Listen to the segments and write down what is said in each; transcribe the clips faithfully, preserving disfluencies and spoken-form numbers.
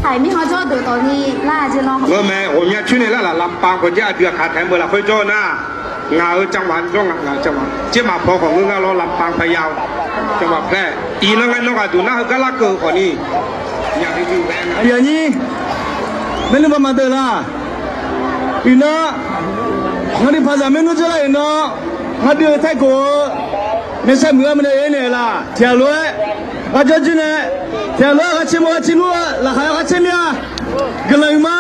Aqmir hawjawr deuq tawfni lar-eu jeq lawr. Ngeur mae, ghawqmya coer nae lar laf ลำปาง khawf jaer aqdui aqkaq taef-aer beu lafkhoer jawr-eu nar, ngaq-euq จังหวัด jawr ngaq, ngaq จังหวัด Jermaqpaw khawf ngeur ngar lawr, ลำปาง พะเยา จังหวัดแพร่ iqnan ngae nawr ghaqduq nar heugar larkeuv-eu khawfni. Aqyuif aqnyir, maernmr baqmaq deuq laq. Iqnan ngar ni paqzaq maernmr dzeur lar iqnan, ngar dui-eu taerkhof-eu maeqsaer muiq-a maqnaeq-aer naeq laq. Tiqghaq lof-aer ghaq jawr jir nae, tiqghaq lof-aer ghaq caer mawr ghaq caer lur-eu laqkhaq-aer ghaq caer mir-a. Guiqlanq uiq ma.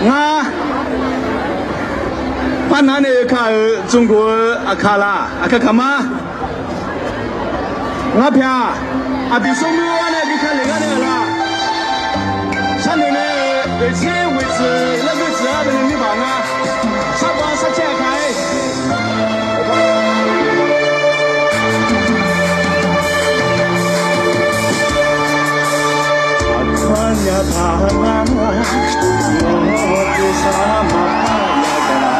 Ngar par nar nae oekaq-euq 中国-eu aqkaq laq, aqkaq kaq ma. Ngar pyaq, aqdui smrmuir-awr nae bi ka lef gar nae-euq laq. Sharnoeq nae-euq oeqtser ghoeqtsuif laer ghoeqtsuif-a baqnae mir baq nga. Sharbav sarcaer aqkaq-aer. Aqkar nya taq nar, nawr tersar maqpar ya gaq-a.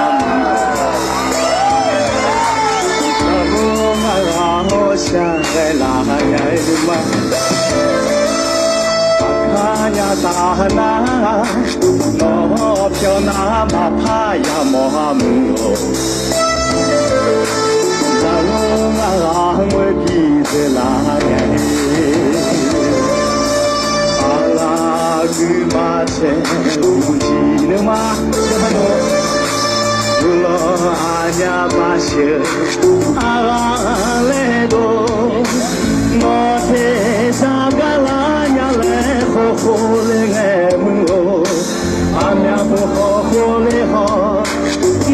Aqkar nya taq nar, nawr pyawq nar maqpar ya mawr-a muiq-awq. Zaqlor ngar ghaq ngoer bi dzaeqlaf nya-ir. Aqlaf guiqma taeq uqjiq nuima, uqlawq aqnyaf basheuq aqghaq laer dov. Nawr tersar gar lar nya laer khawf khawf le ngae muiq-awq. Aqmyaq khawf khawf le haw,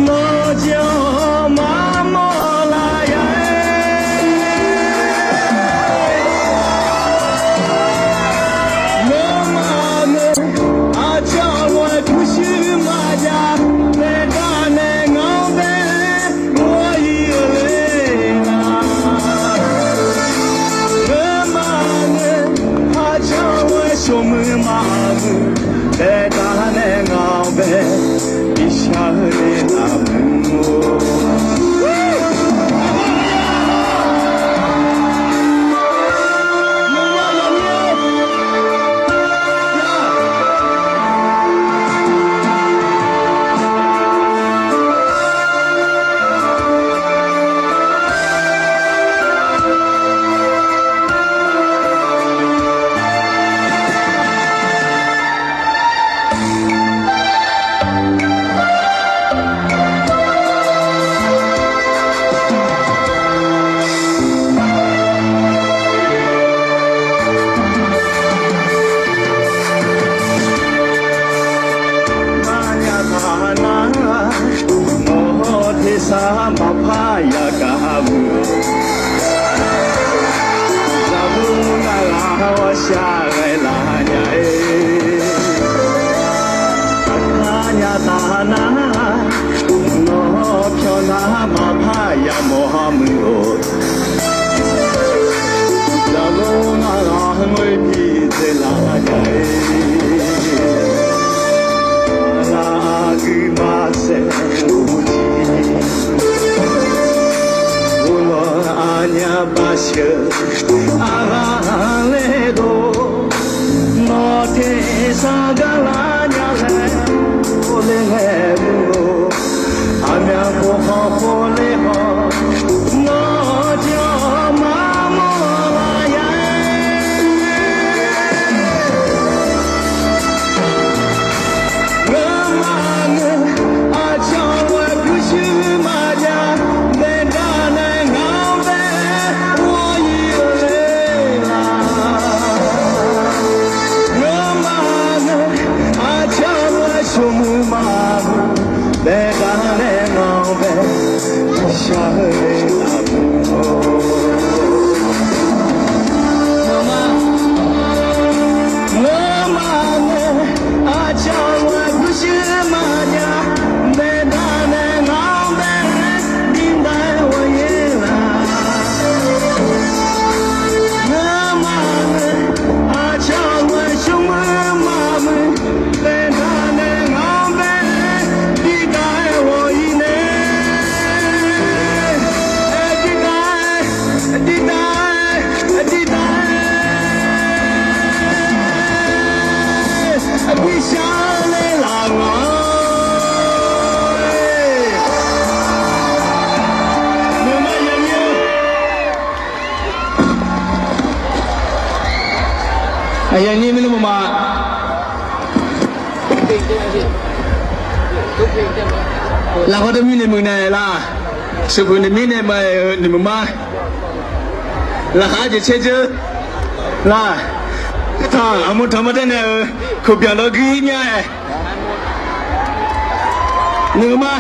nawr jeq-awr maqmawr laf ya-aer. Nawmaf-euq aqcawq lof-aer kurshuir maqjav, daeqdaq nae ngaq-anr bae ghawr-ir-eu le nar. Nawmaf-euq aqcawq lof-aer shawqmuiq maqmuiq, daeqdaq nae ngaq-anr bae bishar-eu le nar muiq-or. Aqkar nya taq nar, nawr tersar maqpar ya gaq-a muiq-awq. Zaqlor ngar ghaq ghawqshaq ghae laf nya-ir. Aqkar nya taq nar, nawr pyawq nar maqpar ya mawr-a muiq-awq. Zaqlor ngar ghaq ngoer bi dzaeqlaf nya-ir. Aqlaf guiqma taeq uqjiq, uqlawq aqnyaf basheuq aqghaq laer dov. Nawr tersar gar lar nya laer khawf le ngae muiq-or. Aqmyaq khawf khawf le haw, nawr jeq-awr maqmawr laf ya-aer. Ngeur ma ngeur, aqcawq lof-aer kurshuir maqjav, daeqdaq nae ngaq-anr bae ghawr-ir-eu le nar. Ngeur ma ngeur, aqcawq lof-aer shawqmuiq maqmuiq, daeqdaq nae ngaq-anr bae bishar-eu le nar muiq-or. Ngeur ma ngeur, aqcawq lof-aer kurshuir maqjav, daeqdaq nae ngaq-anr bae bidaq-aer ghawr-ir lar. Ngeur ma ngeur, aqcawq lof-aer shawqmuiq maqmuiq, daeqdaq nae ngaq-anr bae bidaq-aer ghawr-ir nae. Aqyawf nyir maernmr baqma. Lafkhoer teu mirnae muiqnaeq laf. Sheuqpuq naeq mirnae maqaer-euq nuima. Laqkhaq arjeq caer dzeur laf. Taq aqmur tanq mar daer nae-euq koqbyaq lawr guir mya-aer. Nuima.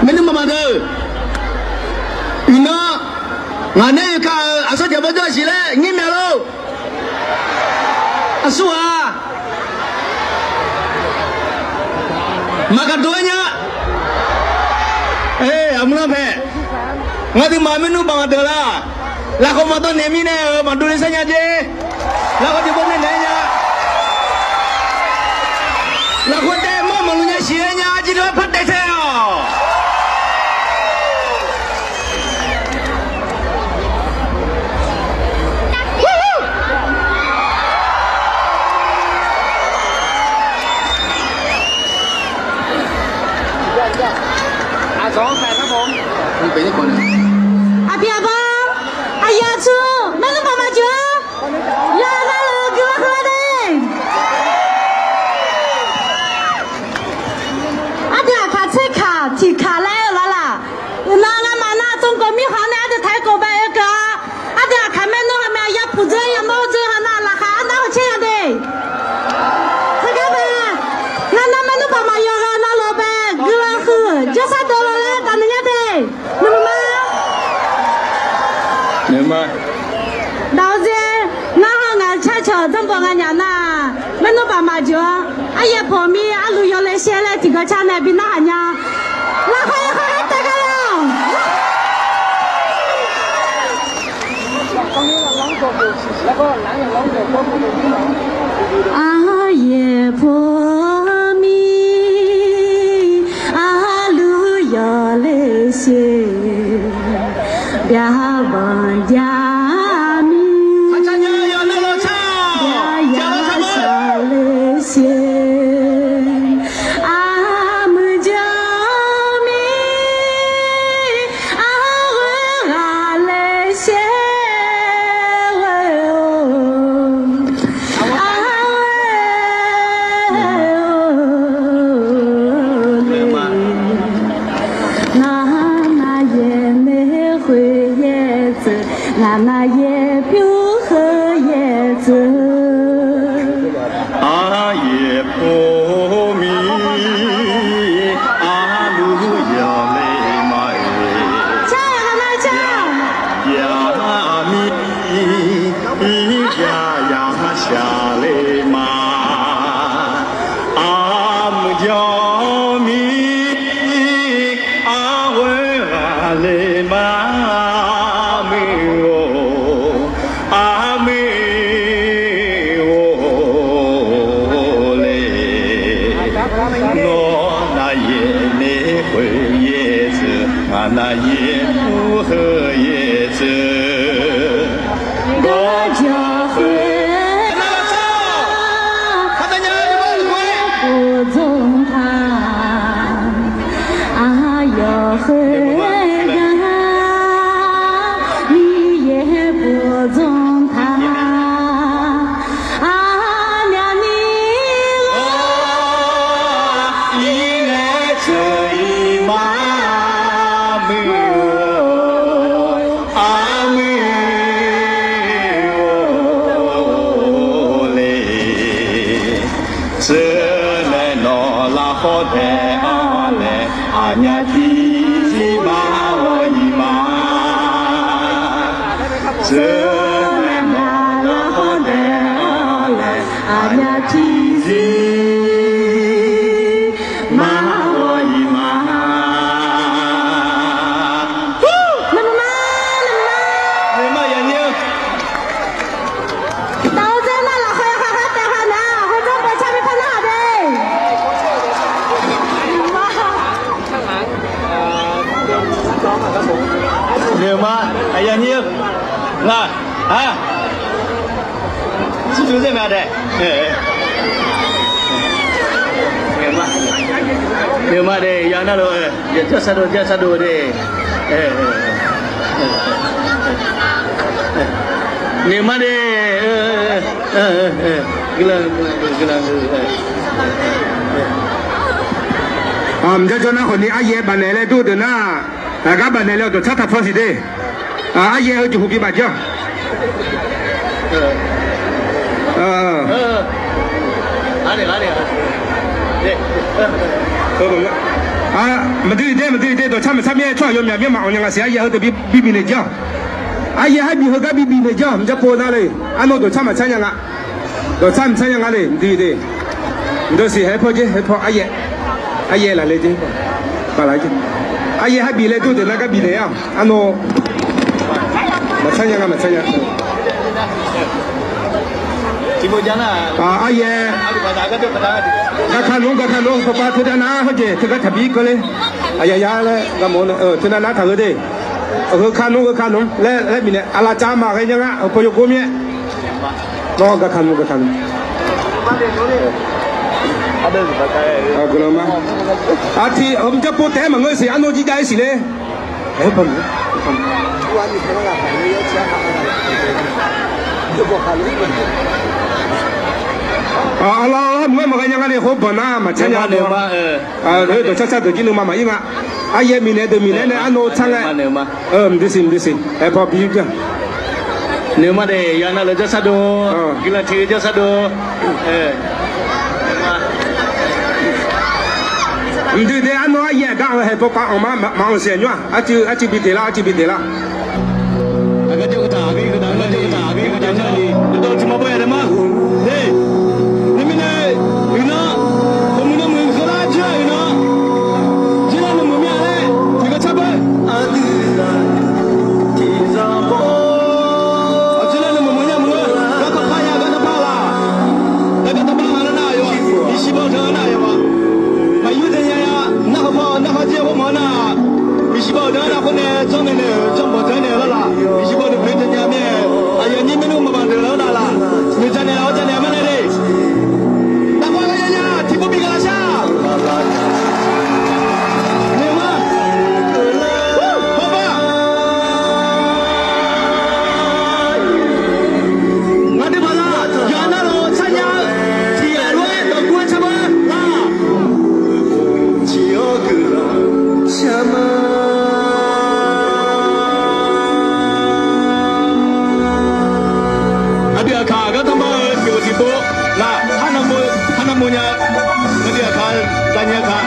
Maernmr baqma deuq, iqnan ngaq nae yawkaq-euq aqsur jaq bawrjawr siq laer nyir mya lor. Aqsur-aq, maqgaq dov-aer nya. Aqmur lanr paeq, ngar duimaf maernmr baqma deuq laf. Lafkhoer maqdawr naeq mirnae-euq maqdov le sar nya jer. Lafkhoer jeq bawr nae naeq-aer nya. Lafkhoer taef mar maqlu nya siq-aer nya, arjir dov-aer par taef tae-awq. Aqbyaqbawr, aqyawf tsur maernmr baqma jeq-awr, yawqha navluf guiqlanq huiq-a de. Aqdui aqkaq tserkaq tiqkaq laer-eu lawr laf. Uqnan ngamaf nar tsawrganq mirkhanq nae aqdui taq-aer kof bae-eu keuv-a. Aqdui aqkaq maernmr ghawqmya yapuq dzoer yamawr dzoer ha nar laqkhaq arnar hawq caer ya de. Teugar bae, ngar nar maernmr baqma yawqha navluf bae guiqlanq huiq jawrsar dov lawr laer taqnoeq nya de. Nuima. Nuima. Dawq-eu dzer, narhaq ngaq carcawq dzanrbawq nganyaf nar, maernmr baqma jeq-awr, aryaer pawq mir arluf yawle shaer laer tiqgawr car nae bi narhaq nya. Lafkhoer khaer tae gar-awq. Aryaer pawq mir arluf yawle shaer, byaqbanq jaqmir, byaqya shaqle shaer, armuiq jawrmir, arghoer ghaqle shaer-eu, arghoer le. Ngaq nav yaer maeq khoer yaer dzeuq, ngaq nav yaer pyur heu yaer dzeuq. Aryaer pawq mir arluf yawle ma-aer, byaqmir, byaqya shaqle ma. Armuiq jawrmir, arghoer ghaqle ma, armuiq-or, armuiq-or le. Nawr nav yaer maeq khoer yaer dzeuq, ngaq nav yaer pyur heu yaer dzeuq. Gawrjawr khoer, bof dzmq taq, aqyawf khoer gar, Miqyaer bof dzmq taq, aqmyaq ni ghawq-ir nae teu-ir ma, armuiq-or, armuiq-or le. Teunae nawq lafkhawr daef-anr nae aqnyaf tiqzir mar ghawq-ir ma. Teunae nawq lafkhawr daef-anr nae aqnyaf tiqzir mar ghawq-ir ma. Nuima, nuima, nuima yaqnyir-eu. Dawq-eu dzer nar lafkhoer yawkhav khaer taef ha nar, khoer dzanr bae car bi par nar-aq de. Nuima, aqyawf nyir-eu. Nga, ha. Tsirtsuif zir mae-a dae. Nuima de, ya nar lo, ya jar sar dov, jar sar dov de. Noeqma de. Mqjav jawr nar khawf ni aryaer bafnaeq laer dur deuq nar, aqgar bafnaeq laer-awq dawqtsar taqpan siq de. Aryaer heu jeqhu bibaf jir-awq. Maqdui de, maqdui de, dawqtsar maqtsar mir-aer tsawrhaq yawmyaq mir maqanr nya nga siq, aryaer heu deuq bibif naeq jir-awq. Aryaer har bif heugar bibif naeq jir-awq, mqjav pov nar le. Arnav dawqtsar maqtsar nya nga. Dawqtsar maqtsar nya nga le, mqdui de. Mqdui siq, haer paw jer, haer paw aryaer. Aryaer laf le jer. Baflaf jer. Aryaer har bif laer dur deuq nar gar bif naeq-awq. Arnav maqtsar nya nga, maqtsar nya. Aryaer gaka nmr, gaka nmr, pawpav teudav nar hawjeq teugar taqbi keuvle. Aqyaq ya laer gaq mawf-eu, teunav nar taqgheu de. Heu ka nmr, heu ka nmr laer laer bifnaeq, aqlaf cav maqghae nya nga, heu paw yawgor mir-aer. Nawr gaka nmr, gaka nmr. Guiqlanq ma. Aqtiq mqjav pov taef-aer maqngeur siq, arnav jir jav-aer siq le. Arlawr, mq-aer maqghae nya nga le, khoer banq nar maqtsar nya. Dawqtsar tsar deuq jir nuima maqir nga. Aryaer miqnaeq deuq miqnaeq nae arnav tsar ngae. Mqdui siq, mqdui siq, aer paw bi yur jir-a. Noeqma de, yawqha navluf jawrsar dov, guiqlanq tiq jawrsar dov. Mqdui de, arnav aryaer gar-anr haeq paw pav anq ma, maqanq siq-aq nymr-aq, arcuiv bi deq lar, arcuiv bi deq lar. Aqgar jawr-eu taq, aqgar jawr-eu taq, aqgar jawr-eu taq, aqgar jawr-eu taq, aqgar jawr-eu taq, aqgar jawr-eu taq. Nae mirnae, uiqnan, hawmuiq nanmuiq keular jir-a uiqnan, jir nar nawmuiq mir-a laer tiqkawv car beu. Aqjeq nar nawmuiq muiq nya muiq-eu, garkawv par ya, garkawv par laq. Laer garkawv par nga nar nar-aq yawf, iqsiq baw deuq-anr nar yawf-aq, maqyur deuq nya ya. Narhaq paw narhaq jir-a ghawrmawf-anr nar, iqsiq baw deuq-anr nar khoer nae janrnaeq naeq-euq janrbanq deuq-anr naeq lar laq. Iqsiq baw deuq khoer deuq nya mir-aer, aqyawf nyir maernmr maqbanq deuq lar-eu nar laq. Noeqja naeq laf-awr ja naeq-a mar nae le. Naqpav gar ya nya, tiqpov bi gaq laq shar. Noeqma. Hawbar. Ngaq deuq paq lar, yawqha navluf tsar nya-eu, tiq ghaq lof-aer dawqguv-aer car beu lar. Aqdui aqkaq gar tanrbar-eu tiq ghaq tiqpov lar, har navmov, har navmov nya-eu, aqdui aqkaq zanya kaq,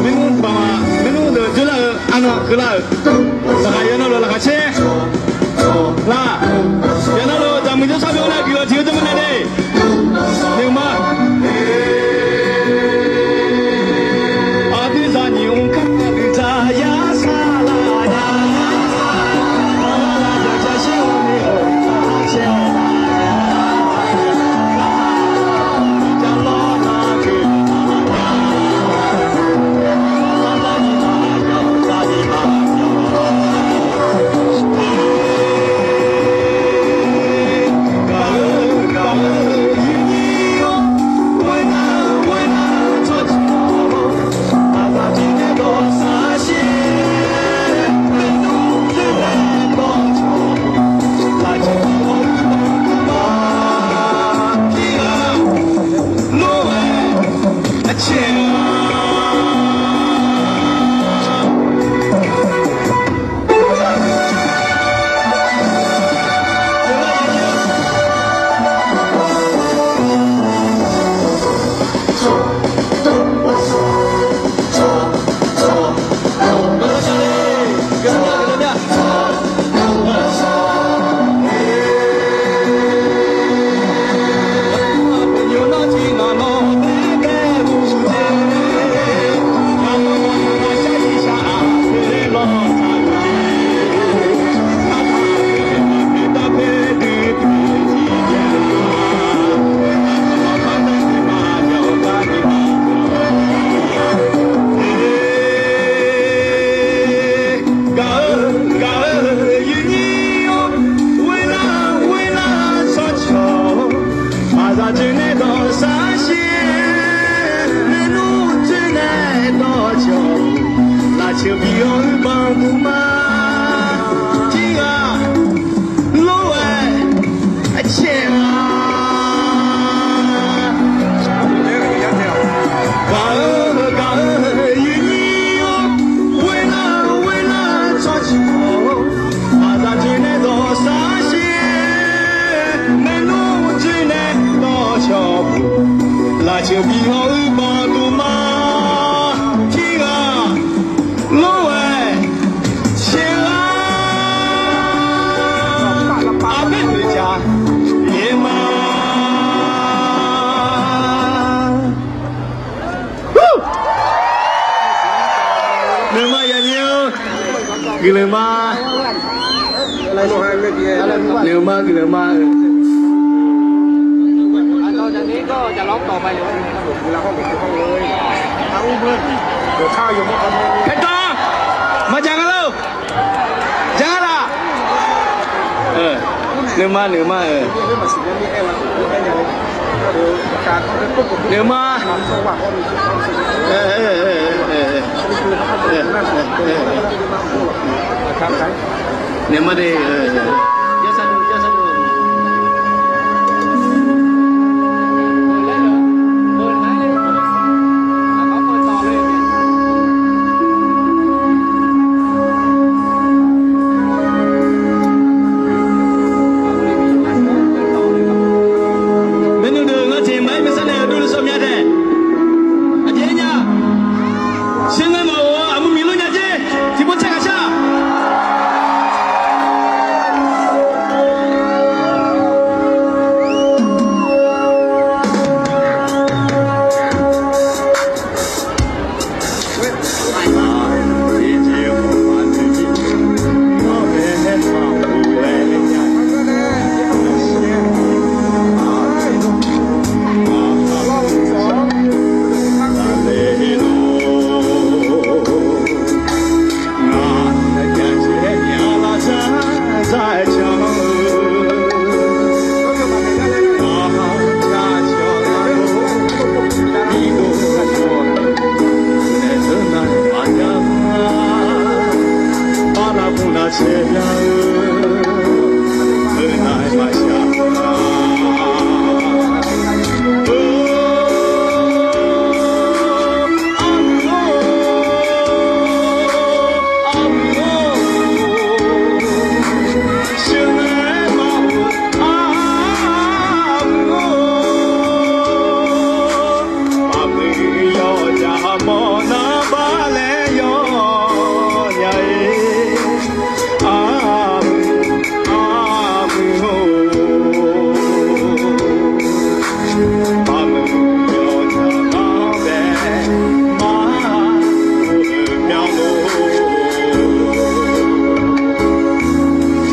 maernmr baq ma, maernmr deuq dzoerlar-eu, arnan keuvlar-euq, laqkhaq yawqha navluf laqkhaq caer lar, yawqha navluf zaqmuiq jawrshar byov nar, guiqlanq tiq-eu jawrmar nae de. Noeqma. Aqdui zaqnyiq mr kar aqdui dzaq yar sar lar nya. Gaq-eu, gaq-eu, yawnyir-awr, ghoerlar, ghoerlar, tsawrcawq-awr, maqzaq dzoernaeq dawq sarshaer, maernmr dzoernaeq dawqcawq, lafceuq bi-awr uiqbanq duq ma. Tiqghaq lof-aer Guiqlanq ma. Noeqma guiqlanq ma. Paeqtawv maqdzaq nga lor. Dzaq nga laq. Noeqma noeqma. Noeqma. Noeqma de. Maernmr deuq ngar jeq maqaer maersar nae aqdui-eu sawq mya taef. Aqjeq nya. Shir ngae mawf-eu aqmur miq lor nya jer. Tiqpov tsaer ghaq shar.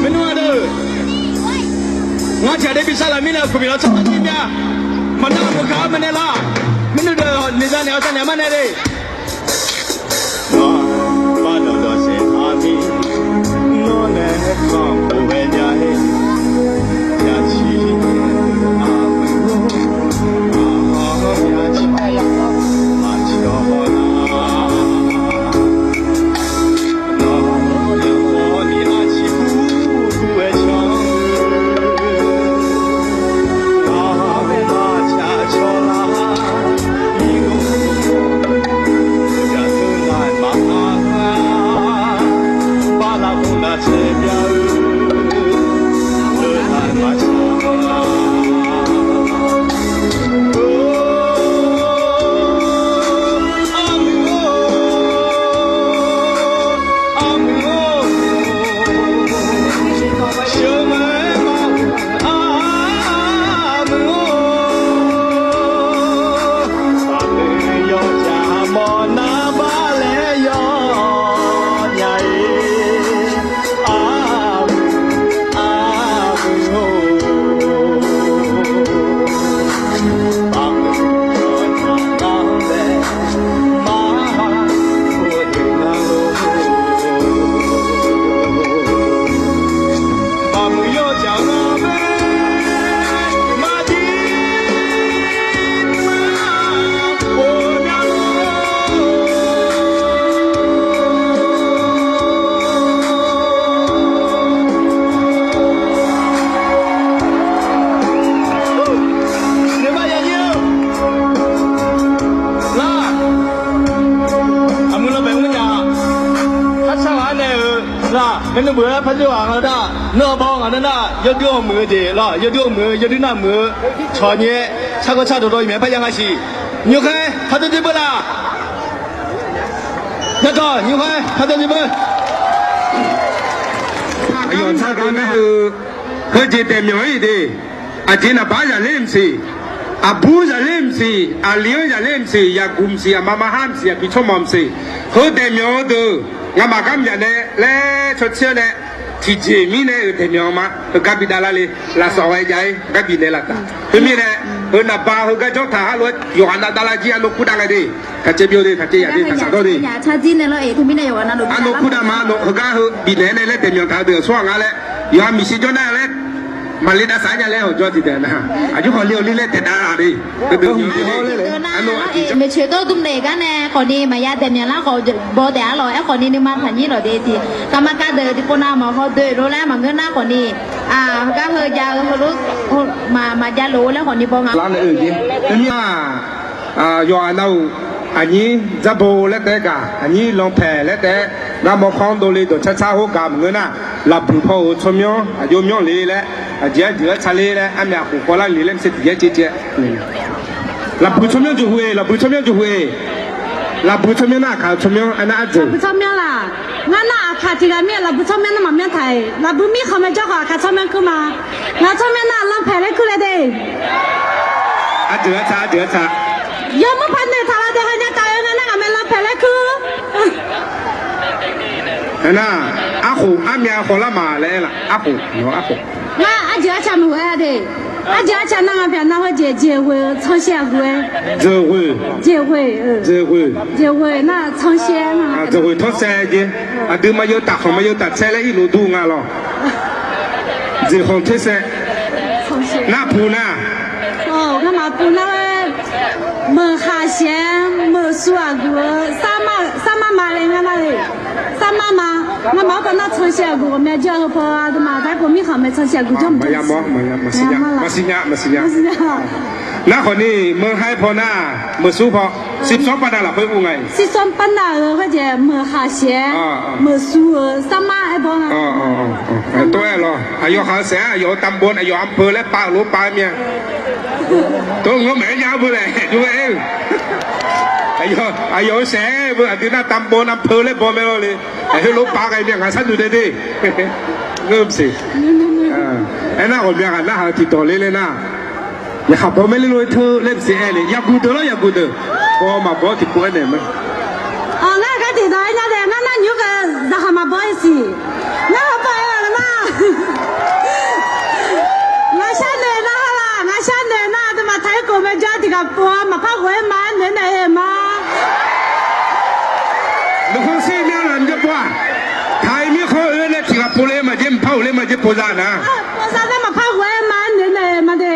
Maernmr aqdui, ngar tiqghaq de bi sar laf mirnae kuqbi lawr tsawrhaq jir mya. Maqnar maqgaq-anr maqnaeq lar. Maernmr deuq noeqza naeq-awr zanaeq-a marnae de. Aqmuiq lanbae mr nya, kharshar ghaq-anr nae-euq ghaq, maernmr beuq-aer par dzoer ghaq nga nar, nawr baw ngaq nar nar, yawdui-anr muiq-eu jeq lawr, yawdui-anr muiq-eu, yawdui nar muiq-eu, cawq nyae, shargawr shardawq dawr-iq maeq-aer par ya nga siq. Nymrkhaer khardanr dzoer beu laf. Yadawq nymrkhaer khardanr dzoer beu. Aqyawf sar gar maer-eu, heujeq daefmyanq-ir de. Aqjeq naqbar zaqler mqsiq, aqbur zaqler mqsiq, aqli-anr zaqler mqsiq, yaqguq mqsiq, aqma maqhar mqsiq, aqbi tsawrmawq mqsiq, heu daefmyanq-eu deuq Ngamaf gar myaq nae laer cawtser-awr nae, tiqjeq mirnae-euq daeqmyanq ma. Heugar bi davlar le. Lafsawq ghae jav-ir gar bifnaeq laf taq. Khoermirnae, heu naqba heugar janr taq-a lof-aer yawqghaq nav davlar jir arnav kurdav ngae de. Taqcaev byov de, taqcaev yaq de, taqsaq dawr de. Arnav kurdav ma, heugar heu bifnaeq nae laer daeqmyanq taq-eu deuq-aq tsawrhaq nga laer, yawqha miqshi jawr nar laer, maqle dav saq nya laer hawq jawr tiqdeuq nar, aqjox khawf le-awq le laer taeqdav-a de. Maeqtsoeq dawr dmr naeq gar nae khawfni maqya daeqmyanq lar khawf baw taef-a lawq. Aerkhawfni nuima taqnyir lawq de tiq, kavma kav deuq tiqpov nav maqhaw doe-eu lof laer maqngeur nar khawfni, heugar heu jav-eu heulof maqjav lof-eu laer khawfni baw nga. Yawqghaq nav-euq aqnyir dzarbo laer taef-aer gaq, aqnyir lanpaeq laer taef-aer, ngar mawrkawr-anr dovle dawqcar car khoergaq maqngeur nar, lafbuiq paw-euq tsawrmyanr aqjox myanr le laer, aqjeq arjeq-aer tsaqler laer, armyaq khof khawvlar le laer maqsiq tiqjaer caev caev. Lafbuiq tsawrmyanr jeqhu-eq, lafbuiq tsawrmyanr jeqhu-eq. Lafbuiq tsawrmyanr nar aqkaq-eu tsawrmyanr aernar arjeq. Lafbuiq tsawrmyanr laq. Ngar nar aqkaq tiq ghaq mir-aer lafbuiq tsawrmyanr nar maqmyanr taq-iq. Lafbuiq mirkhanq mae jawr khawf aqkaq tsawrmyanr kur ma. Ngaq tsawrmyanr nar lanpaeq laer kur le de. Arjeq artaq, arjeq artaq. Yawmuiq paq noeqtaq la de, hanya taf-eu ngae nar ngaq mae lanpaeq laer kur. Aernar, arkhof armyaq khawvlar ma laer aer laf, arkhof nawq arkhof. Ngar arjeq arca maqghoe-a de. Arjeq arca nar ngaq pyaq nar hawjeq jeqghoe-eu tsanrshae aqghoe-aer. Jeqghoe. Jeqghoe, jeqghoe. Jeqghoe nar tsanrshae-aer ma. Jeqghoe tawrsae jeq. Aqdui maqyawf tafkhanq maqyawf taf tsaer laer irluf dur nga lawq. Jeqkhanq tawrsae. Nar puq nar. Ngamaf puq nar-aer, meuqkhaq shaeq-aer meuqsu aqguf-eu sarmar ma laer ngar nar-e. Sarmar ma. Ngamaf-anr paw nar tsanrshae aqguf ghawqmya jawr-eu heu paw aqduimaf taqkhof mirkhanq mae tsanrshae aqguf jawr maqya mawr, maqsiq nya, maqsiq nya. Nar khawfni meuqkhaq paw nar, meuqsu paw, สิบสอง pavnav lafkhoer ur nga-iq. สิบสอง pavnav-euq khoerjeq meuqkhaq shaeq-aer meuqsu-euq sarmar aer baw nga. Tov-aer lawq, aqyawf khaq-eu saef-aer aqyawf-euq ตำบล aqyawf อำเภอ laer pav-euq lof pav-aer mya. Tov ngeur maeq-aer nya-eu beu laer jov-aer-eu. Aqyawf-euq saef-aer beu aqdui nar ตำบล อำเภอ laer baw mae lawr le. Heulof pav ghae mya ngaq sharnoeq dae de. Ngeur maqsiq. Aernar ghawqmya ghaq narhaq-eu tiqdawq ler laer nar, yaqkhaq baw mae le lof-aer teu laer maqsiq aer le, yaqguq deuq lawr yaqguq deuq. Baw maqbaw tiqpov aernaeq ma. Ngar gar tiqdawq-aer nya dae ngar nar nymr ghae zaqkhaq maqbaw-aer siq. Ngar hawbaw-aer-a nar. Ngaq sharnoeq nar ha laq, ngaq sharnoeq nar aqduimaf taq-aer khof mae jawr tiq ghaq pov-a maqpar ghof-aer ma-aer noeq naeq-eu ma. Nuikhanr shir myanr laf myanr pov-aq. Taq-ir mirkhanr oe nae tiq ghaq pov le maqjeq, mqpar ghof le maqjeq, pov za nar. Pov za nar maqpar ghof-aer ma-aer noeq naeq ma de.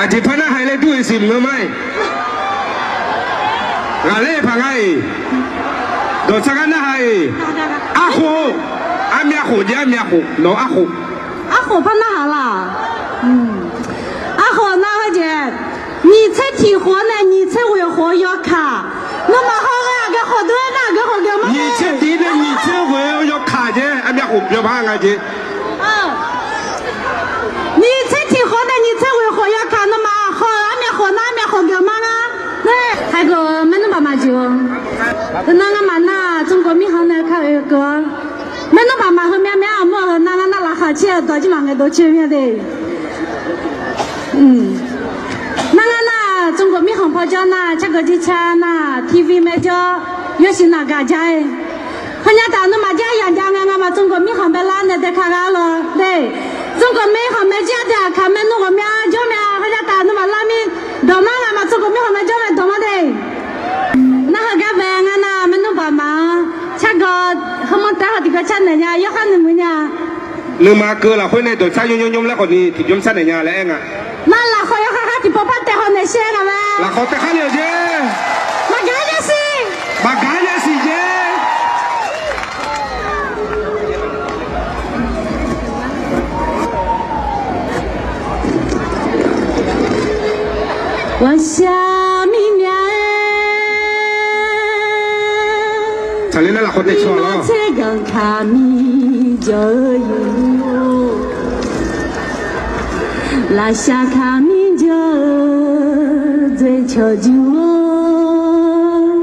Aqjeq par narhaq laer dur-iq siq mqngeur ma-iq. Ghaqler paq nga-iq. Dawqtsar gar narhaq-iq. Arkhof. Armyav khof jeq, armyav khof nawq-eu arkhof. Arkhof par narhaq laq. Arkhof nar heujeq, nyiq tser tiq khof-awr nae nyiq tser ghoeq khof-eu yawkaq. Nawmaf haw ghae aqgeu khof dur-aer nar aqgeu khof geuf ma. Nyiq tser tiq nae nyiq tser ghoeq-eu yawkaq jeq, armyav khof byanpar nga jeq. Nyiq tser tiq khof nae nyiq tser ghoeq khof yawkaq nawmaf haw-euq armyav khof nar armyav khof geuf ma nga. Haiq, maernmr baqmaf jeq-a. Teunar ngamaf nar-aq, 中国 mirkhanq nae kar-eu keuv-awr, maernmr baqmaf heumyav myav armur-eu heu nar ngar nar laqkhaq caer-eu dawq jir maqngae dov caer myav de. Nar ngar nar-aq, 中国 mirkhanq paw jawr nar-aq, cargeu jir car nar-aq, TV mae jawr, yawshuif naq gaq ja-aer. Heunya taf nawmaf jar yaq jav ngae ngamaf 中国 mirkhanq bae lar nae dae ka gha lawr de. 中国 mirkhanq mae jir-a de, aqkaq maernmr ghawqmya jawr myav. Heunya taf nawmaf lar mir dawq mar ngamaf 中国 mirkhanq mae jawr mae dawq mar de. Nar heugar bae ngar nar maernmr baqmaf-anr cargeu heumanr taef haw tiqkawv car naeq nya, yawkhar nuimuiq nya. Nuima keuv lafkhoer nae dawqcar nymr nymr nymr laer khawfni tiqbyan car naeq nya laer aer nga. Nar lafkhawf yawkhar khar tiqpov par taef haw naeq shaer nga mae. Lafkhawf taef khar le-euq jeq. Maqgaq yasiq. Maqgaq yasiq jeq. Ghaqshaq mirnae-aer, taqler nar lafkhawf taef caw-awq lawr. Tser ganq kaq mir jawr-eu yur-or, lafshaq kaq mir jawr-eu dzoer cawq jur-or,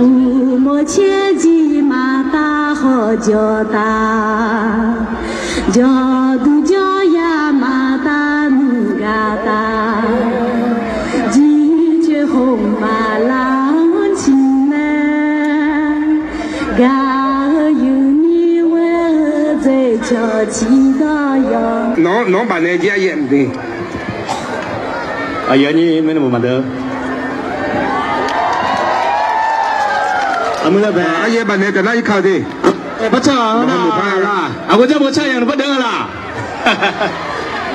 uqmov caer jir maqtav khawf jawq taf, jawqduq jawryar maqtav nuigaq taf, jircoer khof maqlar-anr ciqnaeq. Nawq-anr bafnaeq jir aryaef maqde. Aqyuif aqnyir maernmr maqdeuq. Aqmuiq lar bae aryaef bafnaeq taf nar irkaq-eu de. Barcar-a nar, aqghawqjar bawqcar yaq nuibar deuq-a laq.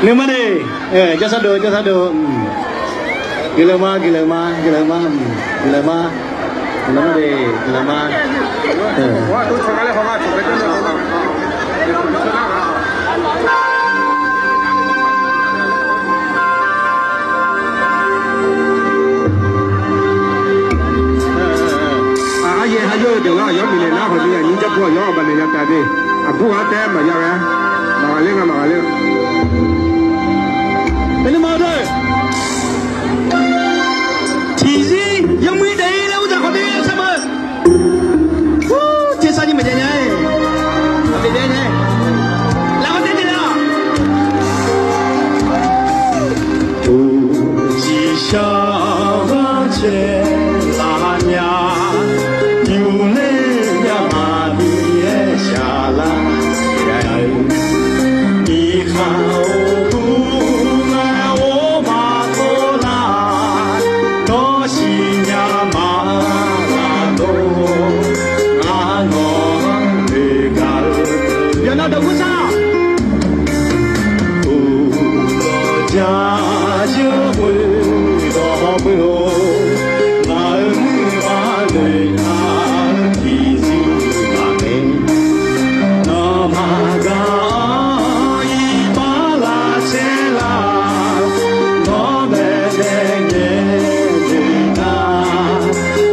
Nuima de, jarsar dov jarsar dov. Guiqlanq ma guiqlanq ma guiqlanq ma, guiqlanq ma, guiqlanq ma de, guiqlanq ma. Aryaer ha jawr-eu deuq-anr aqyawf-anr bifnaeq nar hawq ni aqnyir jar bur aqyawf-anr bafnaeq ya taef de. Aqbur ghaq taef-aer maqya ghae-a. Maqghaqler nga maqghaqler-eu. Nuima deuq tiqzir yawmuiq daef-ir laer uqdzaq khawf de sar ma. Tersar jir maqjav nya-aer, aqbyaeq jav nya-aer, lafkhoer daef daef lar-awq. Uqcif shar ghanr caev laf nya, yufler myavmaqbi-aer shaqlar-a. Miqkhaq-or, dur-aer or maqtawr lar, nawr siqnya ma laf dov, ngar nawq-anr noeqgaq-eu yawqnan dawq gurshar. Uqdzan jawr khoerdawq beu-or, ngaq-euq nuima noeqtaq-eu tiqzir maqngae. Nawmaf gaq-anr iqbax lavtser lar, nawr maeqnaeq ngaeq noeq nar,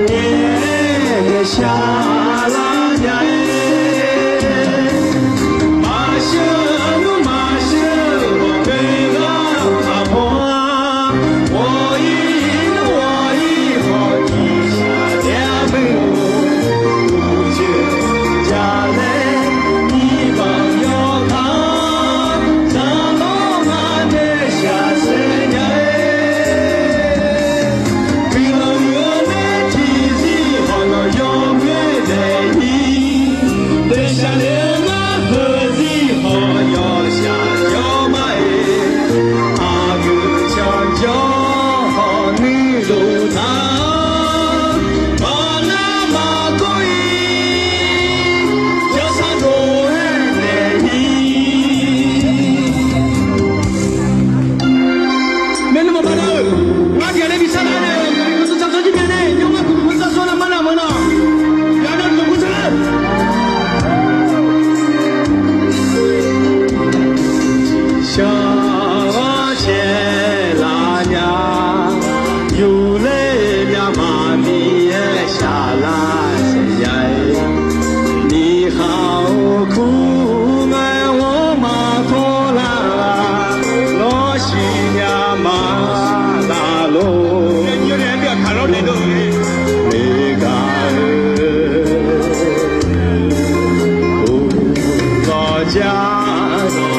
ngaeq shaqlar nya-aer. Maqsheuq nmr maqsheuq ghawqmya ghaq maqbaw-a, ghawq-ir nmr ghawq-ir ghawq tiqshaq taef-aer meuq-or, uqcif jalaer iqbanq yawkaq-anr zanqlanr ngar nae shaqsaer nya-aer. Guiqlanq muiq-eu nae tiqzir hawq nawq yawmuiq daef-ir, daefshaq le-eu ngar heuzir hawq yawshaq jawr ma-aer, aqgeu canjawr hawq nuirluf nar, maqnar maqkawr-ir, jawrsar dov-aer naeq-ir. Maernmr maqpar nar-eu, ngar tiqghaq nae bi sar nar nae, yawqnan tsawrtsawr jir byan nae, yawqgar kuqduq maqsar sawr nar mar nar meuq nar, yawqnan dawq gurshar lar. Shaq-awr caev laf nya, yufler myavmaqbi-aer shaqlar saef nya-aer. Miqkhaq-or, kur ngae ghawr maqtawr lar, nawr siqnya ma laf lor. Noeqgaq-eu, uqdzan jawr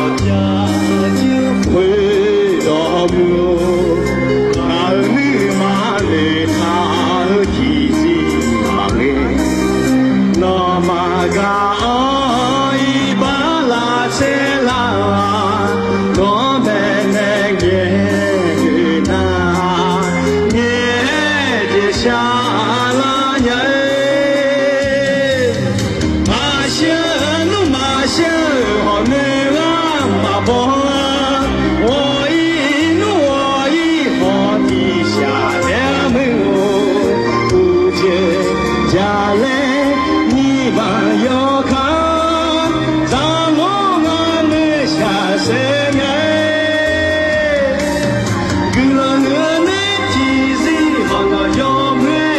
khoerdawq beu-or, ngaq-euq nuima noeqtaq-eu tiqzir maqngae. Nawmaf gaq-anr iqbax lavtser lar-a, nawr maeqnaeq ngaeq nar, ngaeq-aer jeq shaqlar nya-aer. Maqshir nmr maqshir-eu ghawqmya ghaq maqbaw-a, ghawq-ir nmr ghawq-ir ghawq tiqshaq taef-aer meuq-or, uqcif jalaer iqbanq yawkaq-anr zanqlanr ngar nae shaqsaer nya-aer. Guiqlanq muiq-eu nae tiqzir hawq nawq yawmuiq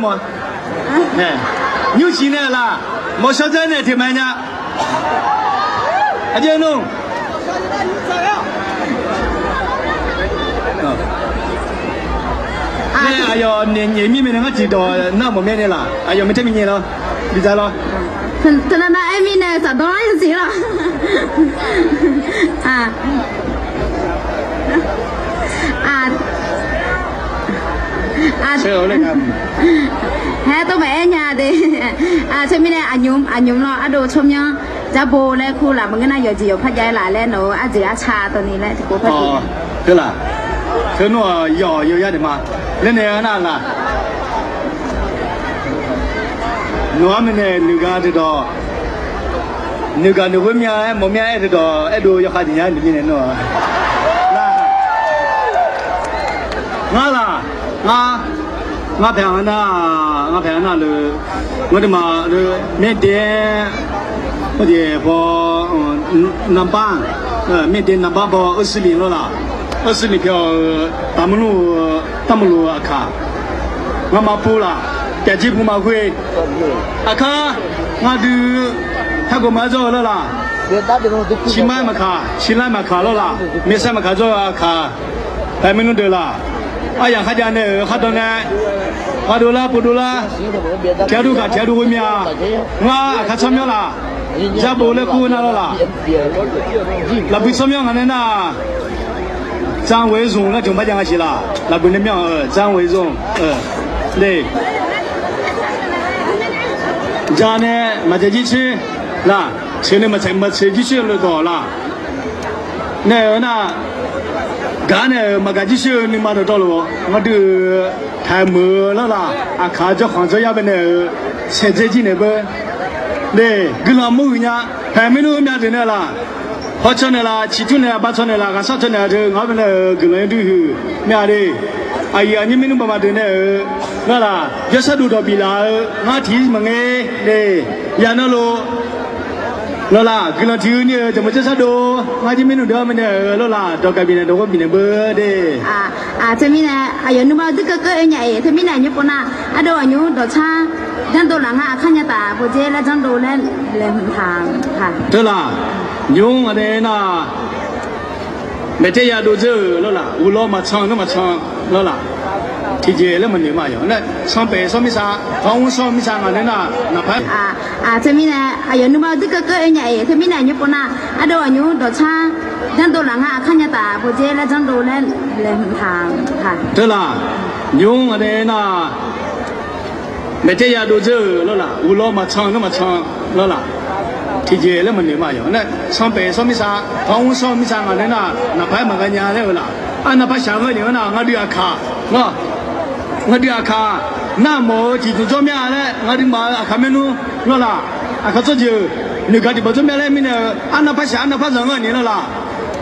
ma. Nymrsiq nae laq, mawqshawr dzaer nae teq ma nya. Aqjeq nmr. Nae aqyawf naeq nyaef mir mae nae ngar tiqdawq nar mawf mae nae laq, aqyawf mae taer mi nyae lawr, bidzaq lawr. Teunav nav aer mirnae saqdawr lar yawsiq lawr. Haer tov maqaer nya de. Teumirnae aqnymr aqnymr lawr ardov tsawrmyanr jarbo laer kur laf maqngeur nar yawqjeq yawqpar jav-aer laf laer nawq-eu arjeq arca dawqni laer tiqpov par Teu laq, teu nmr-aq yawq yawqya deuq ma. Laer nae-a nar laq, nawq-ar mae nae nuiga deuqdawq, nuiga nuihoer mya-aer mawf mya-aer deuqdawq aerdov yawkhav jeq nya-aer nuimirnae nmr-aq, ngar laq, ngar, ngar paeq-a nar, ngar paeq-a nar le, ngar deuq ma le, maerde-aer, hawjeq paw, navbar, maerde navbar baw 二四零 lawr laq, 二四零 pyaeq-eu, taqmurluf-eu, taqmurluf-eu aqkaq, ngamaf pov laq, pyaqjir pov ma khoer, aqkar, ngar dui, targawq ma-aer dzawr-eu lawr laq, ciqmar maqkaq, ciqlar maqkaq lawr laq, maeqsaer maqkaq dzawr-eu aqkaq, paeq maernmr deuq laq, aryaq kharjav nae-euq khar dawq nae, khardov lar pov dov lar, tiq ardov gaq tiq ardov ghoe mya, ngar aqkar tsawrmyanr laq, jarbo laer kur nar lawr laq, lafbui tsawrmyanr ngaq nae nar, dzan ghoe-eu zmq nar tiq hmq bar jav nga siq laq, lafbui nae myanr-eu dzan ghoe-eu zmq, de, ja nae maqdzaeq jircoer laq, tseq nae maqtseq jircoer-eu le dawq laq, nae-eu nar, gaq nae-euq maqgaq jircoer-eu nuima dawqtawvluf-awr ngar dui-eu, taqmeuq-eu lawr laq, aqkaq jawrkhanq jawryar bae nae-euq, saeqdzae jir naeq beu, de, guiqlanq mawrhuiq nya, paeq maernmr mya deuq nae laq, hawcaw naeq laf, ciqtur naeq laf, aqbar caw naeq laf, ghaqsar caw naeq laf teu ngaq-anr bae nae-euq guiqlanq yawdui huiq mya de, aqyuif aqnyir maernmr baqmaf deuq nae-euq, lawr laq, jawrsar dov dawq biflaf-eu ngar tiq maqngeur de, yaq navluf lawr laq, guiqlanq tiq gheu ni-euq tiq meuq jawrsar dov ngar jir maernmr deuq-anr bae nae-euq lawr laq, dawq gaq bifnaeq dawq ghov bifnaeq beu de. Teumirnae aqyawf nuima dui keuv keuv-eu nya-iq teumirnae aqnymr pov nar, ardov aqnymr dawqtsar, janrdov laf ngar aqkar nya taf bawdzer laer janrdov laer laeqhmq taq. Teu laq, nymr ngaq nae nar, maeqtae yadov dzeur-euq lawr laq, uqlawr maqcan nmr maqcan lawr laq, tiqjeq laer maqnoeq ma yawq nae, sanqpaeq sawr mirtsaq, hawr mr sawr mirtsaq ngaq nae nar naqpar Teumirnae aqyawf nuima dui keuv keuv-eu nya-iq teumirnae aqnymr pov nar, ardov aqnymr dawqtsar, janrdov laf ngar aqkar nya taf bawdzer laer janrdov laer laeqhmq taq. Teu laq, nymr ngaq nae nar, maeqtae yadov dzeur-euq lawr laq, uqlawr maqcan nmr maqcan lawr laq, tiqjeq laer maqnoeq ma yawq nae, sanqpaeq sawr mirtsaq, hawr mr sawr mirtsaq ngaq nae nar naqpar-aer maqghae nya laer-eu laq, arnavpar shaq-eu ngeur ni-anr nar ngaq dui aqkaq, ngaq dui aqkaq, nar mawf-eu tiqdmq jawr mya laer ngaq dui maf-eu aqkaq maernmr lawr laq, aqkaq tsawrjeuq, noeqgaq tiqpawf jawr mya laer mirnae-eu arnavpar shaq arnavpar zanq ngeur ni lawr laq,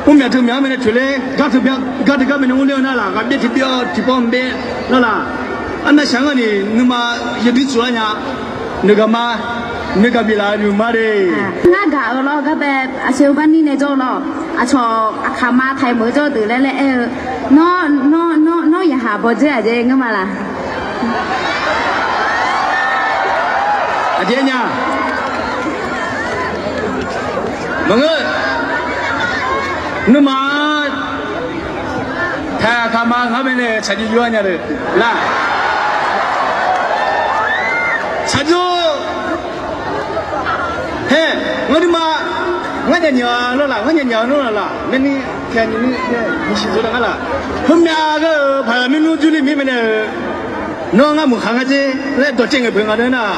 mrmyaq teu myaq-anr bae nae toeqler, gar teu gar teu gar bae nae mrler-eu nar laq, ghaqbyaer tiqbyaer tiqpawf mqbyaer lawr laq, arnav shaq ngeur ni, nuima yawdui tsuf-ar nya, noeqgaq ma, noeqgaq biflaf-eu nymq ma de. Ngar gaq-eu lawr gar bae, aqsur gar nir nae jawr-eu lawr, aqcawq aqkaq ma taq-iq meuq-eu jawr-eu deuq laer laer aer-eu, nawr, nawr, nawr, nawr yaqhaq bawdzer aqjeq ngeur ma laq? Aqjeq nya. Maqngeur. Nuima taq aqkaq ma ngar bae nae tsaqjov jov-ar nya deuq laq. Tsaqjov. Hae, ngar nuima, ngar nyaf nyaf lawr laq, ngar nyaf nyaf lawr laq, maernmr, nyiq siq dov laf ngar laq. Heumyav geur-euq paq-euq maernmr jurler mir bae nae-euq, nawr ngar meuq khaq ngar dzer laer dawqcaev ngaeq peuq nga deuq nar,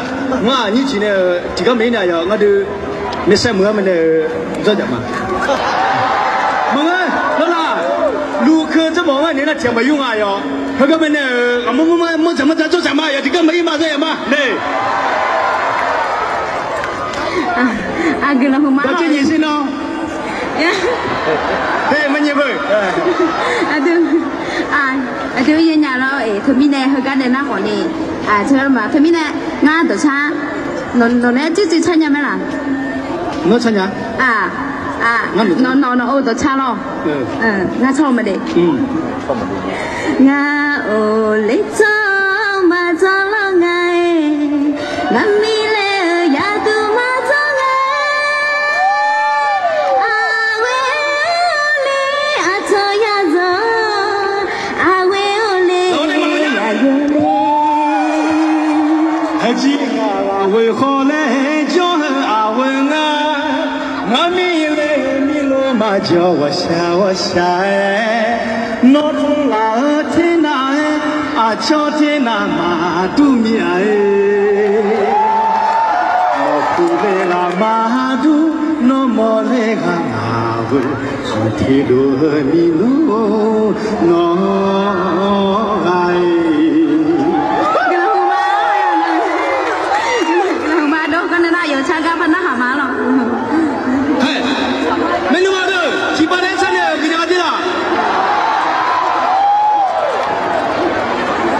ngar aqnyir ciq nae-euq tiqgar maqir nae aqyawf ngar dui maeqsaer meuq-anr bae nae-euq dzawr dzaq ma. Maqngeur lawr laq, lukeuv dzawrmawf-anr nae nar tiq ghaq maqyur nga yawq. Heugar bae nae-euq aqmur mur ma, mawr dzaq mawr dzaq dzawr dzaq ma yawq, tiqgar maqir ma dzawr yaf ma le. Aqguiqlanq hmq ma dawqcaev nyiq sher nawr. Hae, maqnyaef beu. Aqdui, aqdui yaenyaf lawr-eq, teumirnae heugar nae nar khawf ni, teumirnae ngar dawqtsar, nawq nae tsuivtsuiv tsar nya mae laq? Nawr tsar nya? Nawq, nawq-eu dawqtsar lawr. Ngar tsawr-eu ma de. Ngar oq ler tsawr-eu ma tsawr lawr nga. Ngar mirle-eu yadui maqdzanr laer, aqghoe-awr le aqcawq yadzanq, aqghoe-awr le yayawr le. Aqjeq aqghoe khawf laer jawr-eu aqghoe ngar, ngar mirle mirlo maqjawr ghawqshaq ghawqshaq-aer, nawr tmr laf-eu ter nar-aer, aqcawq ter nar maqdur mir-a-e. Nawq puq laer ghaq maqdur, nawr mawr laer ghaq maqghoe, khawf ter dov-eu mirlo nawr ghaq-e. Guiqlanq huiqma dov gar nae nar yawqcar gar par narhaq ma lawq. Maeqnan ma deuq tiqpav nae sharnaeq-euq guiqlanq aqjeq laq.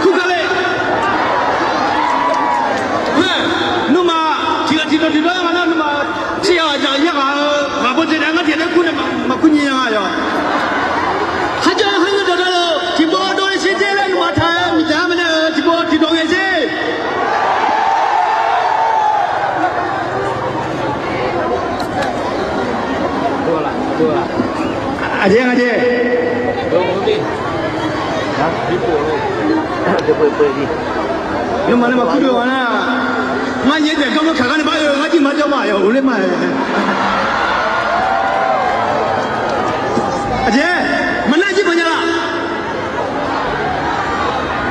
Kurkale. Nuima tiqghaq tiqdawq tiqdawq-aer nga nar nuima tsir yaq aqzaq yar ghaq-eu ghaq bawdzae nae ngar tiqghaq nae kur nae maqkur nyi nya nga yawq. Kharjan kharjan dawqdawq-eu tiqpov dov-aer sher dzer laer nuima taq-aer miqdzaq-aer ma nae-euq tiqpov tiqdawq ngae sher. Aqjeq aqjeq. Nuima nae maqkur dov-a nar, ngar nyaef daef gar mawr kaq gar nae bar-eu ngar jir maqjawr ma yawq uqler ma. Aqjeq, maqnar jir maqnya laq.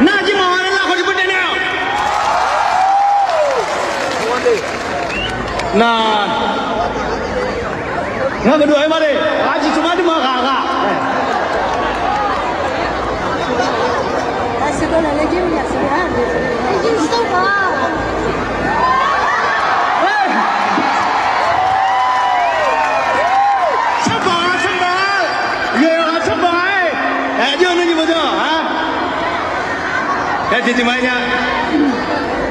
Nar jir maqghae nar khawf tiqpov daef nae-awq. Nar, ngar maqdov-aer ma de. Aqjeq tsawrmyanr dui ma ghaq ghaq. Sanrbaq-a sanrbaq-a, ghae-eu-aq sanrbaq-a-aer, aqjox-eu nymr nyiq bawdawr-a. Aer tiqtiq ma-aer nya.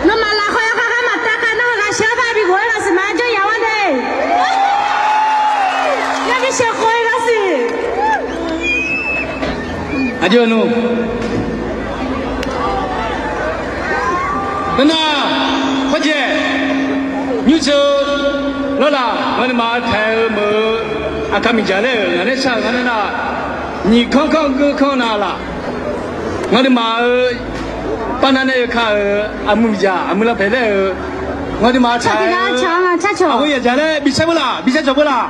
Nawmaf lafkhawr yawkhav khar maqtav khav nar-eu ghaqshaq-anr par bi ghof-aer ghaq siqma-aer jawr yaf-awr de. Yar bi sheuq khov-ir lar siq. Aqjox-eu nymr. Nar nar, hawrjaeq, nymrceuq, lawrlaf, ngaq nuima-euq taeq-eu meuq-eu, aqkar miqdzaq laer-euq ngaq nae shar-euq ngar nar nar, nyiq kanr kanr geur kanr na laf. Ngaq nuima-euq, par nar nae yawkaq-euq aqmuiq miqdzaq aqmuiq lavpaeq laer-euq, ngaq nuima taq-eu, aqghoe yadzaq laer bi shar beu laf, bi shar cawq beu laf.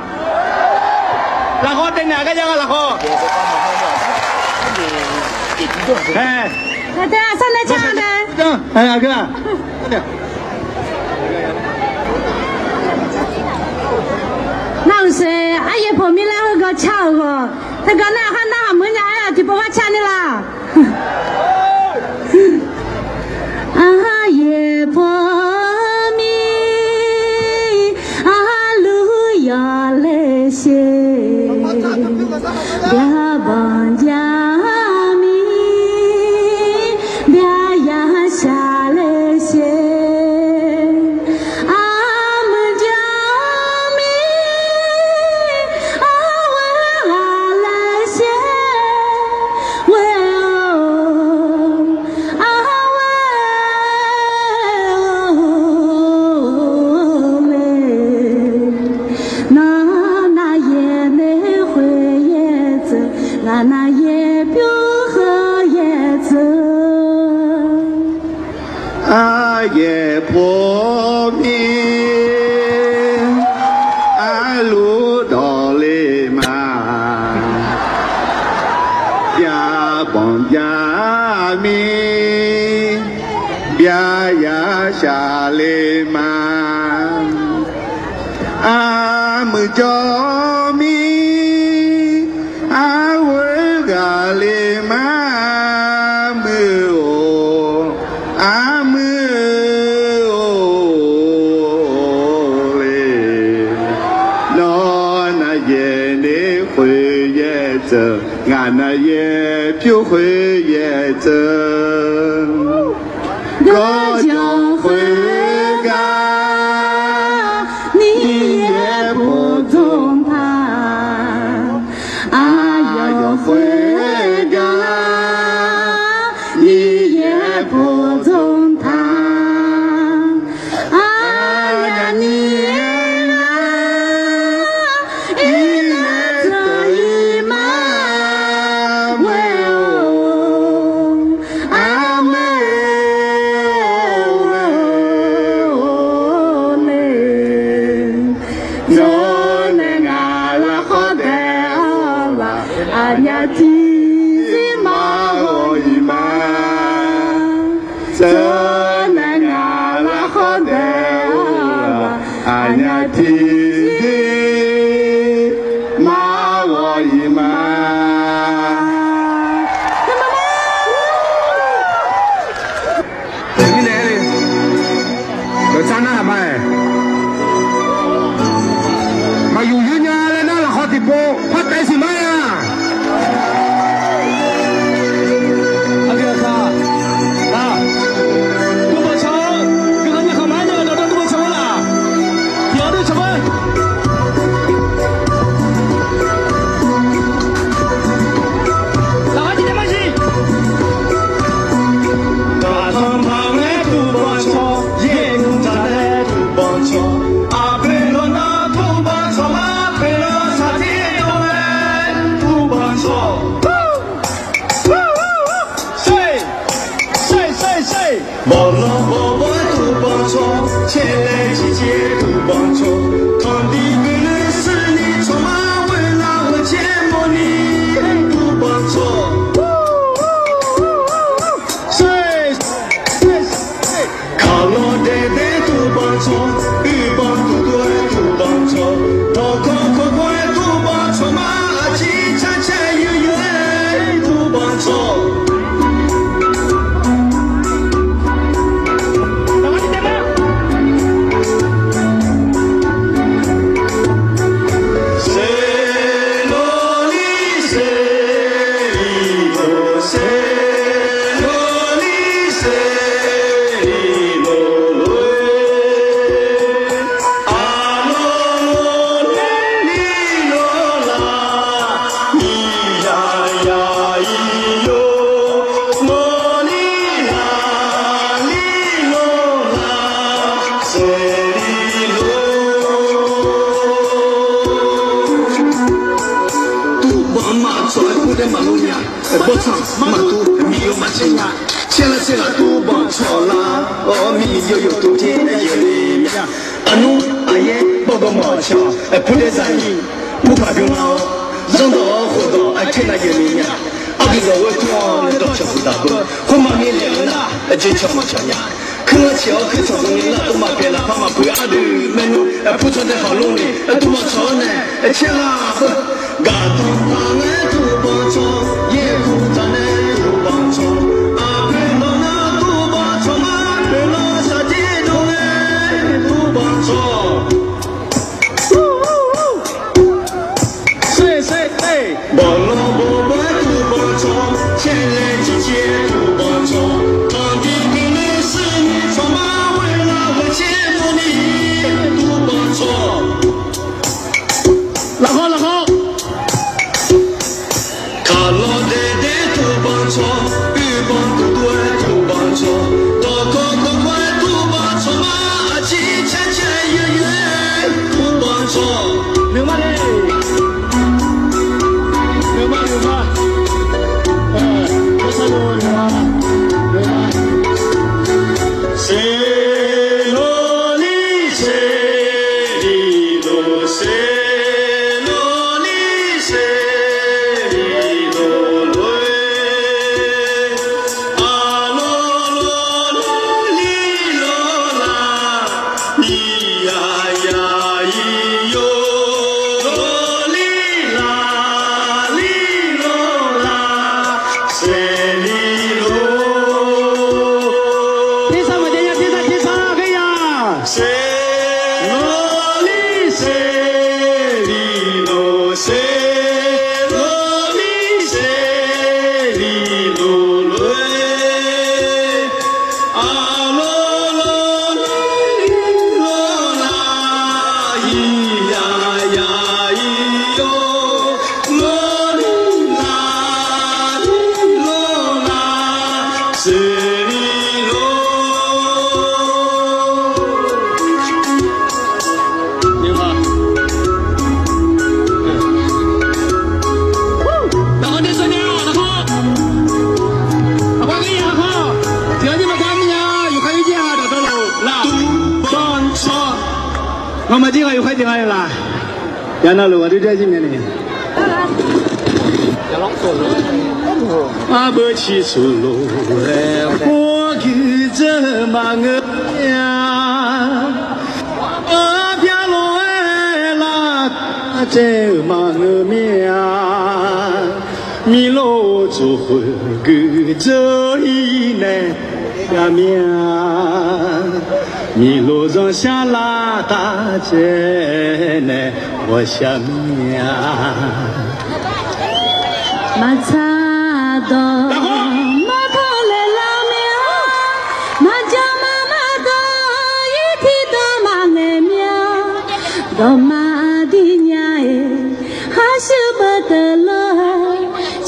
Lafkhawr daef naeq-a gar jav nga lafkhawr. Nar uqshoe aryaer pawqmir laer heugar car-euq ghawq, teugar nar-aq khar narhaq meuq nya-aer-aq tiqpov ghar car ni laf. Aryaer pawqmir, arluf yawq le sher, byaq banq jaq mir, byaq yashaq le sher, armuiq jawr mir, arghoer ghaq le sher, ghoer-or, arghoer-or le. Nawr nar yaeq nae khoer yaeq dzeuq, ngaq nar yaeq pyur khoer yaeq dzeuq. Aryaer pawqmir, arluf dawqle ma, byaq banq jaq mir, byaq yashaq le ma, armuiq jawr mir, arghoer ghaq le ma, armuiq-or, armuiq-or le. Nawr nar yaeq nae khoer yaeq dzeuq, ngaq nar yaeq pyur khoer yaeq dzeuq. Gawrjawq khoergar, nir yaeq pov dzmq taq. Aqyawf khoergar, nir yaeq pov dzmq taq. tiqdir mar ghawq-iq ma. Mirnae aer-eu, dawqtsar nar-aq ma-aeq, maqyuq yur nya laer nar lafkhawf tiqpov par taef siq ma-a. Bawqlanq bawqbawr-aer tuqbanq cawq, caerlaer ciqcir-aer tuqbanq cawq, tanqdiq guiqlanq shuirni tsawrmar ghoelar ghawqcaer mawrni tuqbanq cawq. Kaqlawq daeqdae tuqbanq cawq, uiqbanq tuqtuv-aer tuqbanq cawq, dawqkawq kawqkawr-aer tuqbanq cawq ma, aqcir carcaer yuryur-aer tuqbanq cawq. Tuqbanq maqcawq-aer khoerdaer maqlof nya. Bawrtsanq maqtur miqyaw maqcaev nya. Caerlar caerlar tuqbanq cawq lar-awr, miqyaw yawtuv ter-aer yaeqle mya. Aqnmr aqyaer bawrgawv mawq cawq, khoerdaer zaqnyiq murpaq bymr lar-awr, zanrdawq-awr khofdawq aqcaer nav yaeqle mya. Arduiq dawq ghoer kur-awr dawqcawq huiqdaq beu, khoermar mirnae-eu nar aqjeq cawq maqcawq nya. Kuir-anr ciq-awr kuir tsanq dmni lar tov maqpyaeq lafpar maqpuiq ardui maernmr pur tsanr dae khawf lmr ni tuqbanq cawq-awr nae caerlar beu. Gaqdanq paq ngaer tuqbanq cawq, yaerkuq taq nae tuqbanq cawq, aqpoeq lawq nar tuqbanq cawq ma, poeq lawq shaqdir dov ngae tuqbanq cawq. Bawqlanq bawqbawr-aer tuqbanq cawq, caerlaer ciqcir-aer tuqbanq cawq, tanqdiq guiqlanq shuirni tsawrmar ghoelar ghawqcaer mawrni tuqbanq cawq. Lafkhawr lafkhawr. Kaqlawq daeqdae tuqbanq cawq, uiqbanq tuqtuv-aer tuqbanq cawq, dawqkawq kawqkawr-aer tuqbanq cawq ma, aqcir caercaer yuryur-aer tuqbanq cawq. Nuima le. Nuima nuima. Nuima. Seqlawq ni seqlif lof, seqlawq ni seqlif lof lof-aer, aqlawq lawq lawq lif lawq lar, iqyaq yaq iqyawq lawq lif laq lif lawq lar, seqlif lof. Tersar maqjav nya, tersar tersar ghae ya. Seqlawq ni seqlif lof, seqlawq ni seqlif lof lof-aer, aqlawq lawq lawq lif lawq lar, iqyaq yaq iqyawq lawq lif laq lif lawq lar, seqlif lof. Nga'maf jir ghaq yawkhaer jeq nga-eu la. Yav navluf ghaq dui dui-a jir myav ni. Arbeuv ciqsuq lof-aer khawr guiqdzeur maqngeur-a. Arpyar lof Tsaev-euq maqngeur mir-a. Miqlof tsof khoeq guiqdzeur-ir nae ghaq mir-a. Miqlof zanrshar lavtav caev nae ghawqshaq mir-a. Maqtsaq dawq maqtawq laeqlar mir-a. Maqjaq maqmar dawq-ir tiqdawq maqngaeq mir-a. Dawqma aqdir nya-iq harshuir beuf deuq lor-a.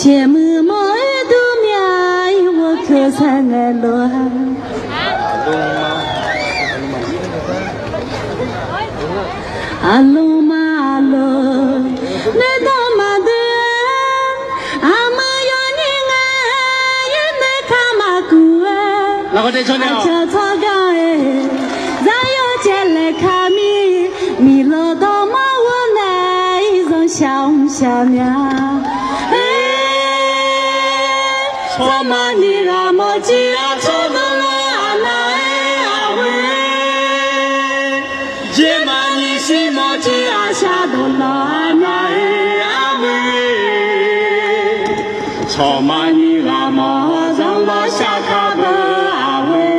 Caeqmuiq mawr-ir dur mya-ir ghov keuq saeqngaeq lof-a. Aqloq maqloq noeqdawq maqdui-a. Aqmeuq yawnyir ngae yaer noeq ka maqkuv-a. Aqcawq tsawrganr-aer zar yawcaev laeq ka mir. Miqlof dawqma ghov nae-ir zanrshaq mrshaq mya. Tsawrmaqnyi ghaq mawr jir-a tsawrdawq lawq aqnav-aer aqghoe. Jeqmaqnyi shirmawr jir-a shaqdawq lawq aqnav-aer aqghoe. Tsawrmaqnyi ghaq mawr zanrlawr shaqkaq beu aqghoe.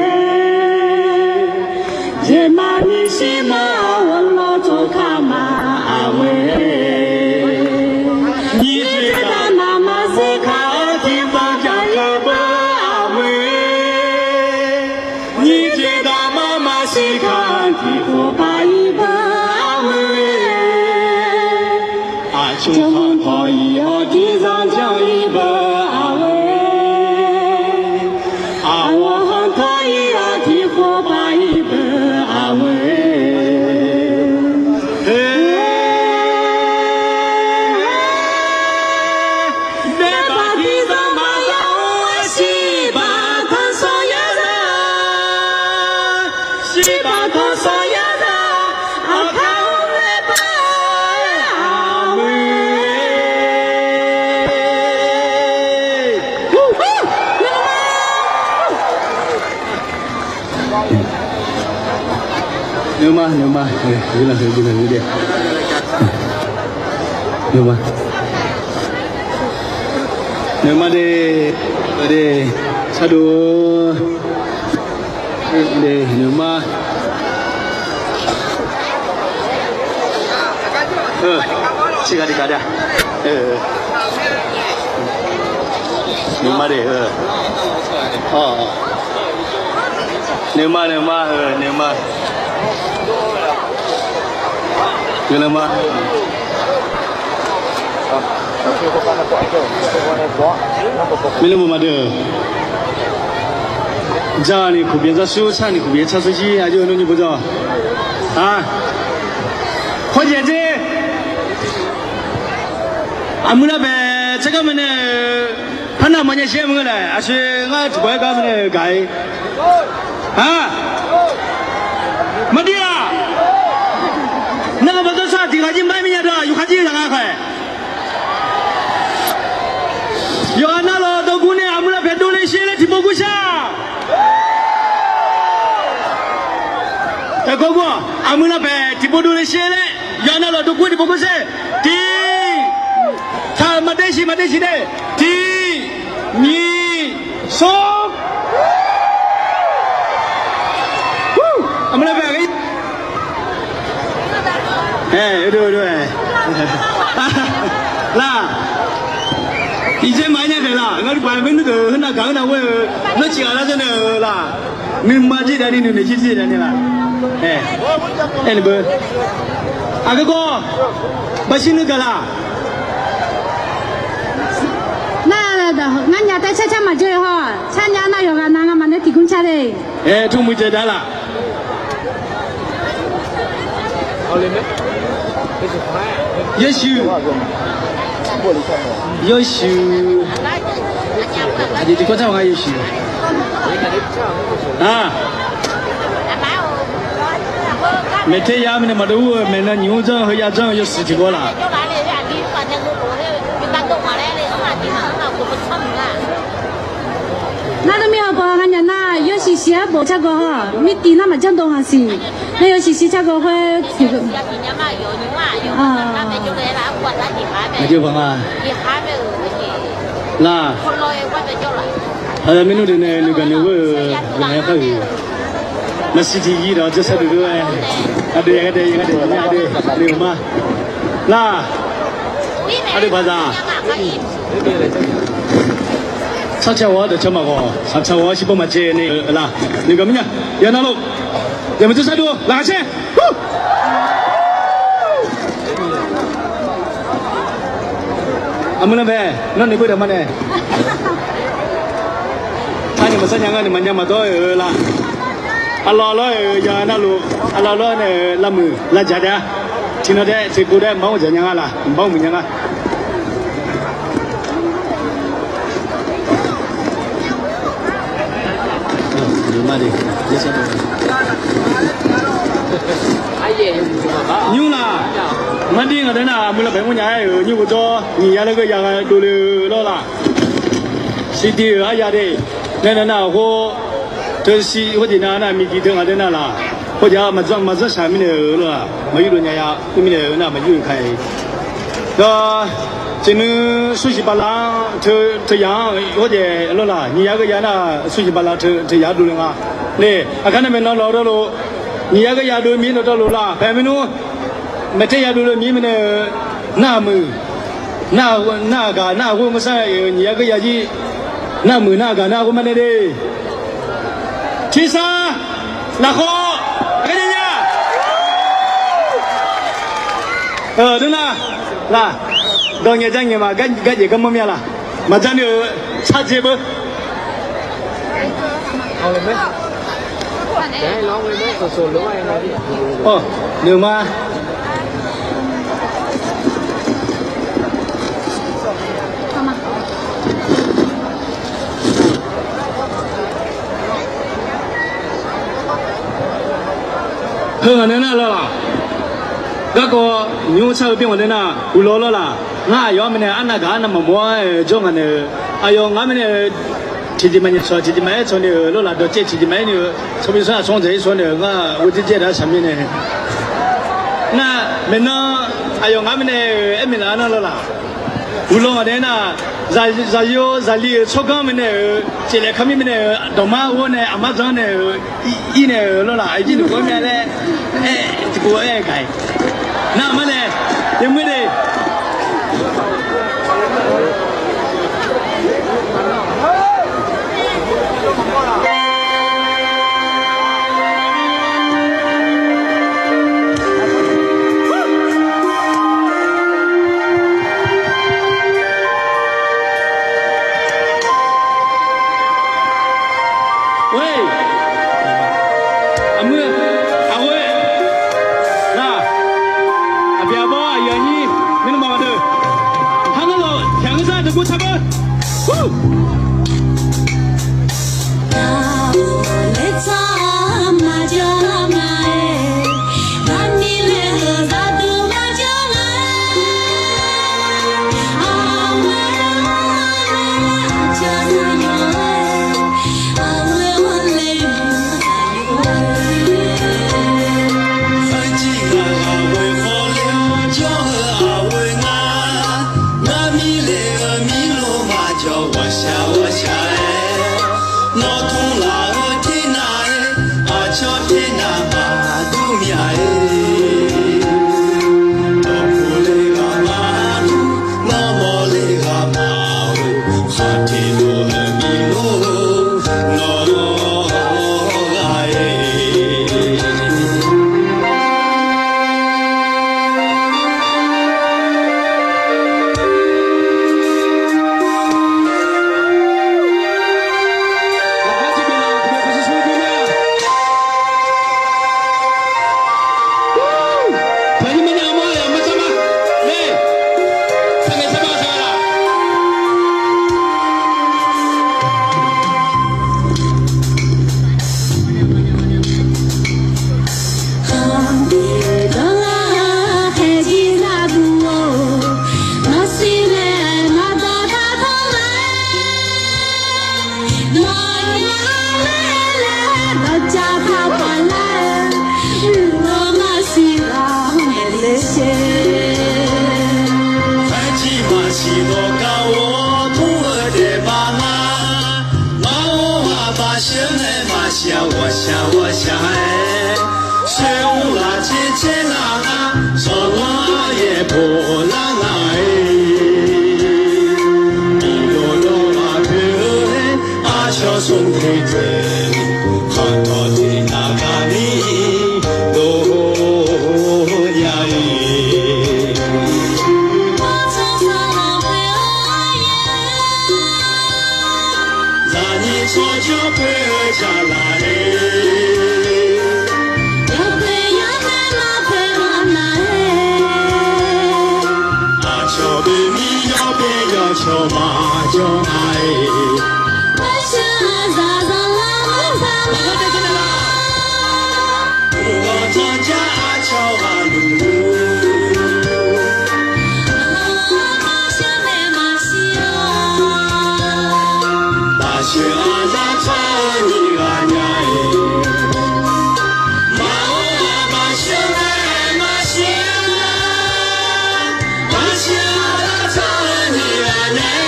Jeqmaqnyi shirmawr-awr lawr tsovkaq ma aqghoe. Nyiq jeq daqma maqsiq kaq-anr tiqpov jaqkaq beu aqghoe. Nyiq jeq daqma maqsiq kaq-anr tiqpov paq-ir beu aqghoe. Aqcawq khanqtawq-iq-awr tiqzanr janr-ir beu aqghoe. Aqghawq khanqtawq-iq-awr tiqpov paq-ir beu aqghoe. Naeqbaq tiqzanr maqzanr-or, shiqbaq tanqsanq yar za. Shiqbaq tanqsanq yar za. Aqkar-anr laeqbaq-aer aqghoe. Nuima, nuima, nuima, nuima de, de, sardov, de, nuima. Tiqghaq tiqghaq de-a. Nuima de, nuima, nuima, nuima. Miqlor maqmaq deuq, jani kuqbyav zarsur, sarni kuqbyav tsarsur jir aqjox-aer nymr nymr bawdzawr-a. Hawrjaeq dzer, aqmuiq lavbaeq tsargar maeqnaeq-euq parnav maqnya shir-aer maqngeur laeq, aqshoe ngar tiqpawf-aer gar maeqnaeq-euq gaq-ir. A, maqdir-aq, narhaq baqdawr sar tiq ghaq jir mar-aer mirnya deuq-aq, yawqha jir yawqha nga khaeq. Yawqha navluf dawqguv nae aqmuiq lavbaeq dovle sher laer tiqpov gurshar. Aerkhawf aqmuiq lavbaeq tiqpov dovle sher laer yawqha navluf dawqguv tiqpov gurshar. Tiq, taq maqdae siq maqdae siq de. Tiq, nyiq, smr. Aqmuiq lavbaeq, laq, iqjaer maqaer nya khaeq laq, ngar tiqpaq maernmr deuq heunav gaq heunav ghoer-eu, nawr ciq ghaq lar zanr nae-eu laq. Nuima jir dav ni nuinoeq jir jir dav ni laq. Aernaeq beu. Aqgeu gawr, baqshir nuigaq laq. Nar, ngar nya taer car car maqjawr-eu haw, car nya nar yawqghaq nav ngamaf nae tiqgmr car le. Aer, tmr muiq dzaeq dav laq. Yawshuif, yawshuif, aqjeq tiqkawv car-aq ngar yawshuif. A, maeqter ya mirnae maqdov ur-eu maeqnan nyiq mr janr-eu heuya janr-eu yawshuif tiqkawv laq. Nar dawr mir-a, bawq nganyaf nar yawshuif shuif-aer bof cargawq hawr, mirtiv nar maqjanr dov haq siq. Nar yawshuif shuif cargawq khoer tiq Aqjeq baq nga. Nar, aqda maernmr deuq nae nuigaq nuighoer-euq guiqlanq-aer khar-euq maqsiq tiqyir dawq dzeur sar deuq deuq-aer, aqdui yagaq daef yagaq daef nar aqdui nuima. Nar, aqdui baqzaq Sarcaw ghawq-anr dawqcaw maqghawq, saqcaw ghawq-anr shirbanr maqcaev ni-eu la. Nuigaq mirnya, ya navluf, yaqmeuq dzeur sar deuq laqkhaq caer. Aqmur nar bae, nawr noeqbeu daqma nae, arni maqsar nya ngar ni maqnya maqdawr-eu la. Aqlawq lawr-euq ya navluf, aqlawq lawr nae-euq lavmuiq lavjaq daef-a. Tiqnan daef tiqkov daef maqmr dzaq nya nga la, maqmr muiq nya nga. Nymr laq, mardir ngaq dae nar aqmur lavbae mawrnya aer-euq nymr ghofdawr nyiq ya laer geuv ya ghae dovle-eu lawr laq. Siqdiq-euq arya de, nae nar nar khoer, teusiq khoerjeq nar nar miqdiq deuq ngaq dae nar laq, khoerjeq maqdzanr shaq mirnae-euq lawr laq, maqyur dov nya ya khoer mirnae-eu nar maqyur-eu ka-iq. Dawq, tiqnui smr siq bala-anr teu, teu yaq-anr khoerjeq lawr laq, nyiq ya geuv ya nar smr siq bala teu, teu yaq-anr dovle nga. Le, aqkar nar maeqnan lawq dawrluf, nyiq ya geuv ya dov mir dawqtawvluf laq, paeq maernmr, maeqter ya dovle mir mirnae-eu, nar muiq, nar, nar aqgaq nar aqghoer maqsar-euq nyiq ya geuv ya jir, nar muiq nar aqgaq nar aqghoer marnae de. Tiqsar, lafkhawr, aqgar jaja. Dawrnar, laq, dawq ngaeq ja ngaeq ma, garjaeq garmanr mya laq, maqja ni-euq sardzer beu. Nuima. Heu ngaq nae nar lawr laq, garkawv nymr shar-eu byanr ngaq nae nar uqlawr lawr laq, ngar aqyawf-anr mirnae arnav gaq arnav maqmawr-aer-eu jawr ngaq nae-eu, aqyawf ngar mirnae-eu tiqjeq maqnyaef tsawq tiqjeq maqaer tsawq nae-euq lawr laq, dawqcaev tiqjeq maqaer nae-eu tsawrbi tsawrhaq tsawr-anr dzaq-ir tsawr nae-euq ngar ghovdzer dzaer daq-eu saqmir nae, nar maeqnan aqyawf ngar mirnae-eu aer miq laf-a nar lawr laq. Uqlawr ngaq nae nar, zaqyo zaqli-euq tsawrganr mirnae-euq, ceqlaeq kamir mirnae-euq, dawqmar ghawr nae aqmar dzanr nae-euq, ir nae-euq lawr laq, aqjir nuqkawr mya laer aer tiqpov aer-eu gaq-iq. Nar aqmar nae yamur de. Aqmuir, aqghoer, nar, aqbyaq bawr aqyuif aqnyir, maernmr maqgaq deuq, har ngar lawq tiqghaq ngeur sar deuq gor tar beu. Shaq ghawqshaq-aer, soer mr ghaq tser tser lar nar, zanqlanr yaeqbawq lar nga-iq. Miqyaer dawq ghaq poeq-eu-aer, arshawr smr teq taeq, khanqtawq tiq ghaq gaqni dov ya-iq. Zaqnyiq tsawrjawr poeq-eu jaqlaf-aer, yawpoeq yawpoeq maqpoeq maqnaq-aer, aqcawq boeq mir yawpoeq yawcawq maqjawr nga-iq. Arshawr-aq zaqzanq lar zanqlar, uqghawq tanqjar aqcawq ghaq luf, maqshawr nae maqshir-awr, maqshawr aqzar tsawrhaq nyiq ghaq nya-iq. Maqghawr-aq maqshawr nae maqshir-awr, maqshawr aqzar tsawrhaq nyiq ghaq nya-iq.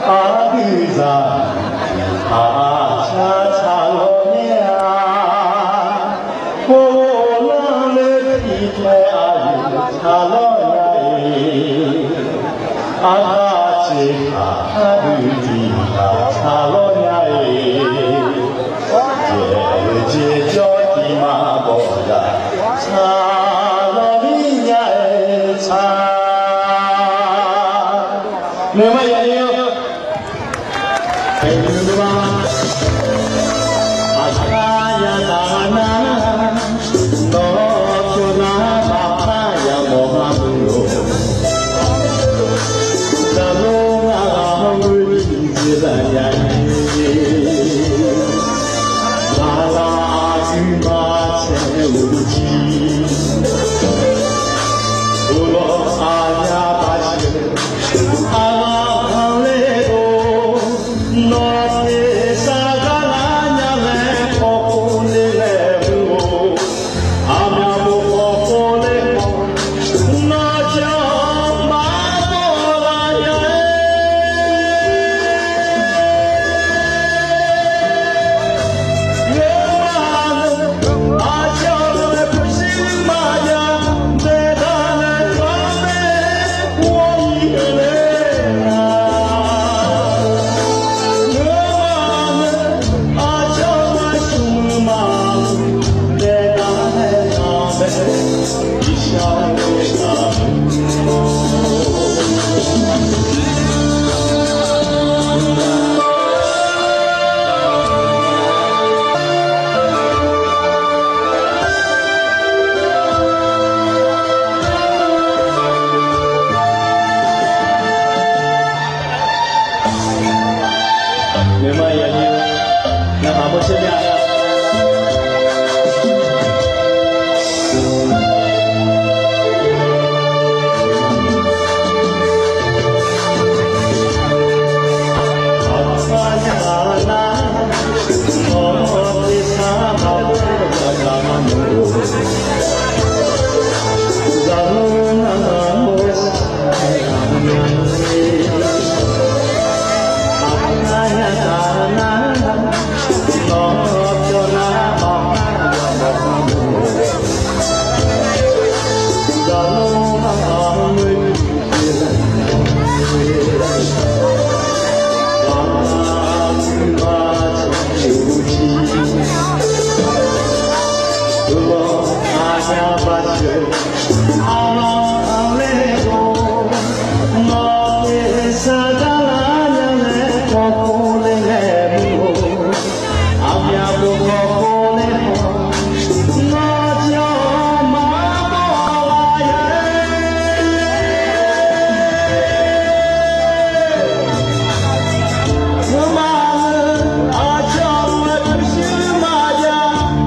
Aqduizaq aqcawq tsaqlawq nya-a, khoerlanr le tiqtaeq aqyuif tsaqlawq nya-iq. Aqkaq tseq kaq aqdui tiq ghaq tsaqlawq nya-iq. Yaeq-eu jeq jawr tiq ma bawq zaq tsaqlawq mir nya-aer tsaq. Nuima yaqnir-eu Aqkar yadaq nar, nawr pyawr nar maqpar yamawr ma mr-or. Zaqlor ngar ghaq-anr ghoe tiqjeq zaqnya-ir, aqlaf aqguir maqtsaev-eu jir, uqlawq aqya baqsheuq aqlaf khanqler-or. Nawr tersar gar lar nya laer khawf khov le laer mr-or. Aqmyaq bof khawf khov le khawf, nawr jawr maqdawr lar nya-aer. Ngeurma-anr aqcawq-euq puqshuir maqya daeqdaq nae khanqmae ghawr-ir-eu ler-a. Ngeurma-anr aqcawq-euq puqshuir maqya daeqdaq nae khanqmae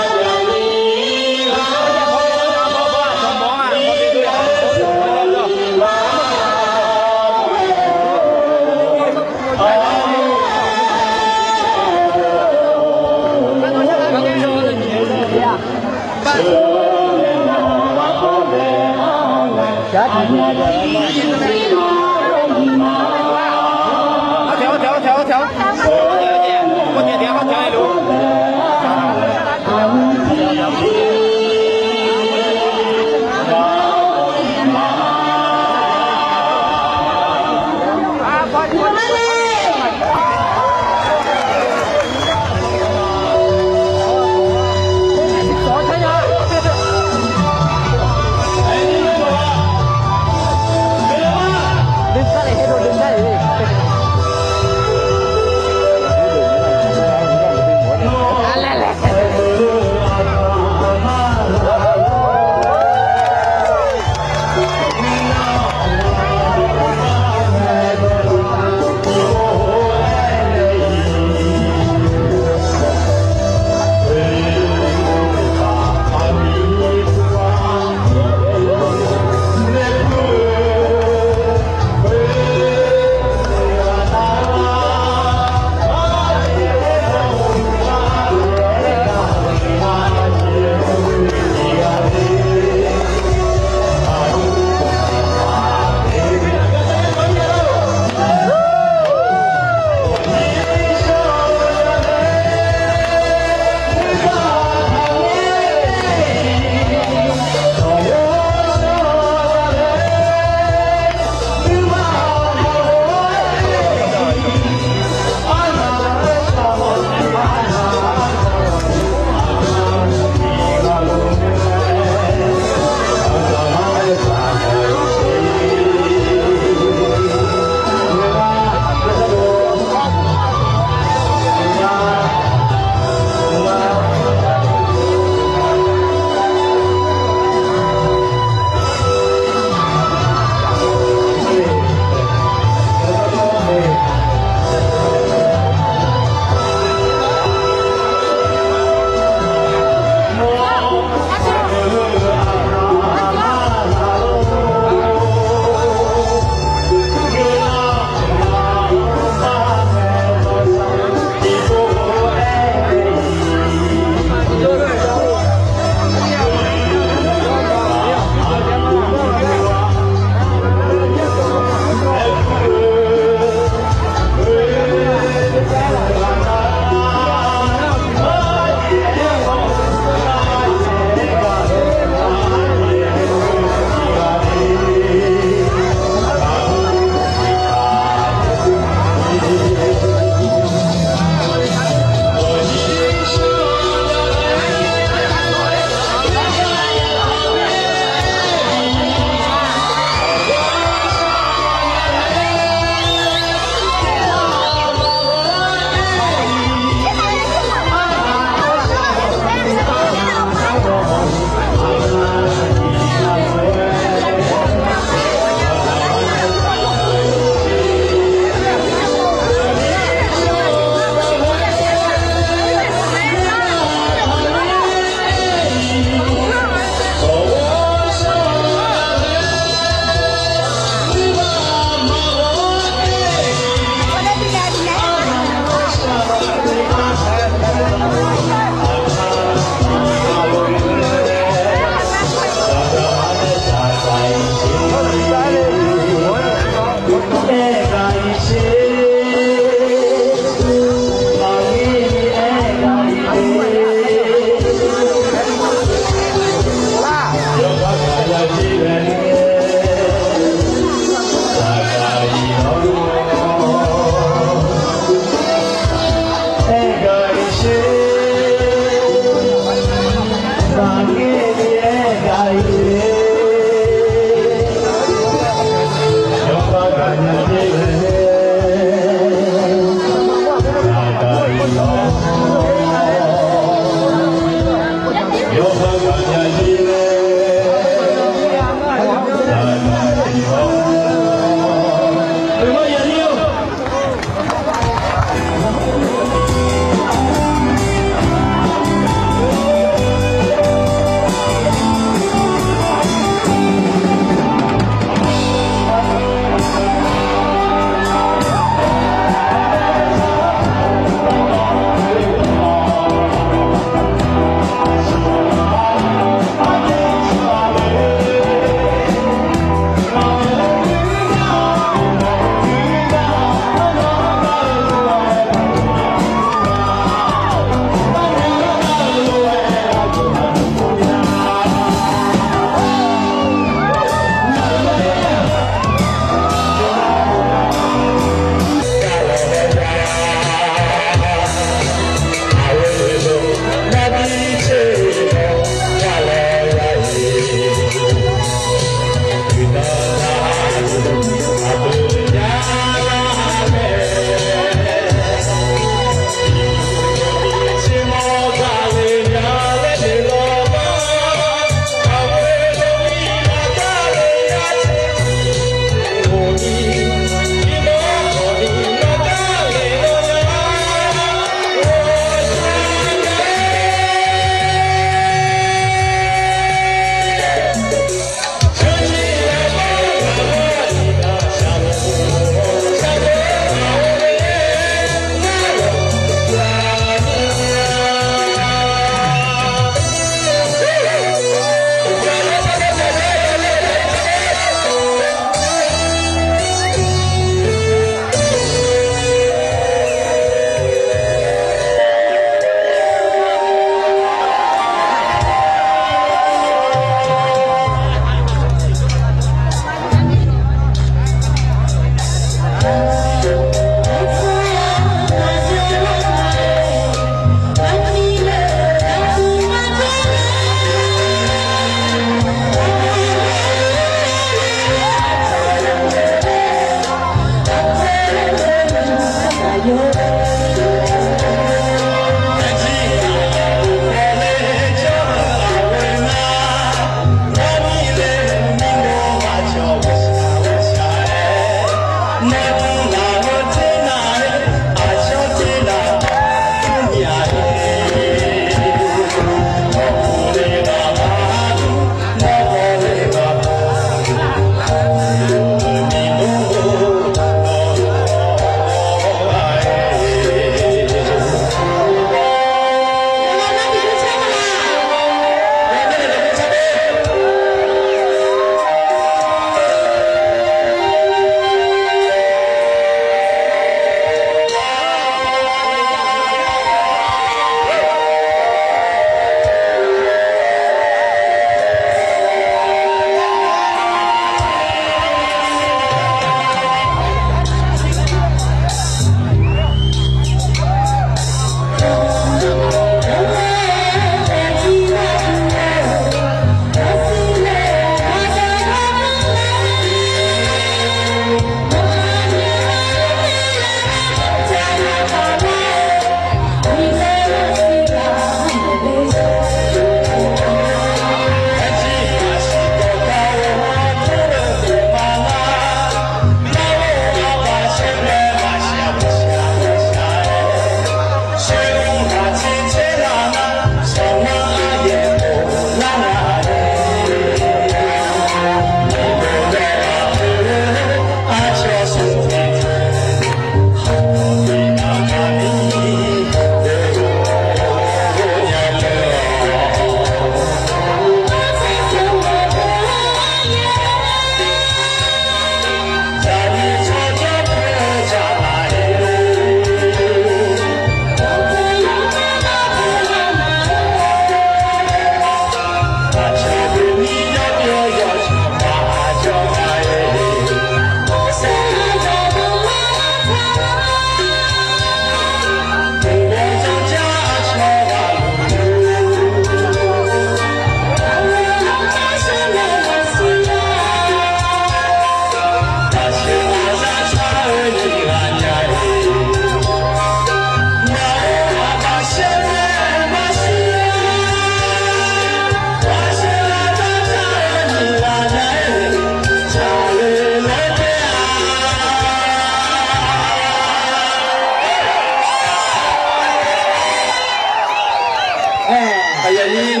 Aqyuif aqnyir,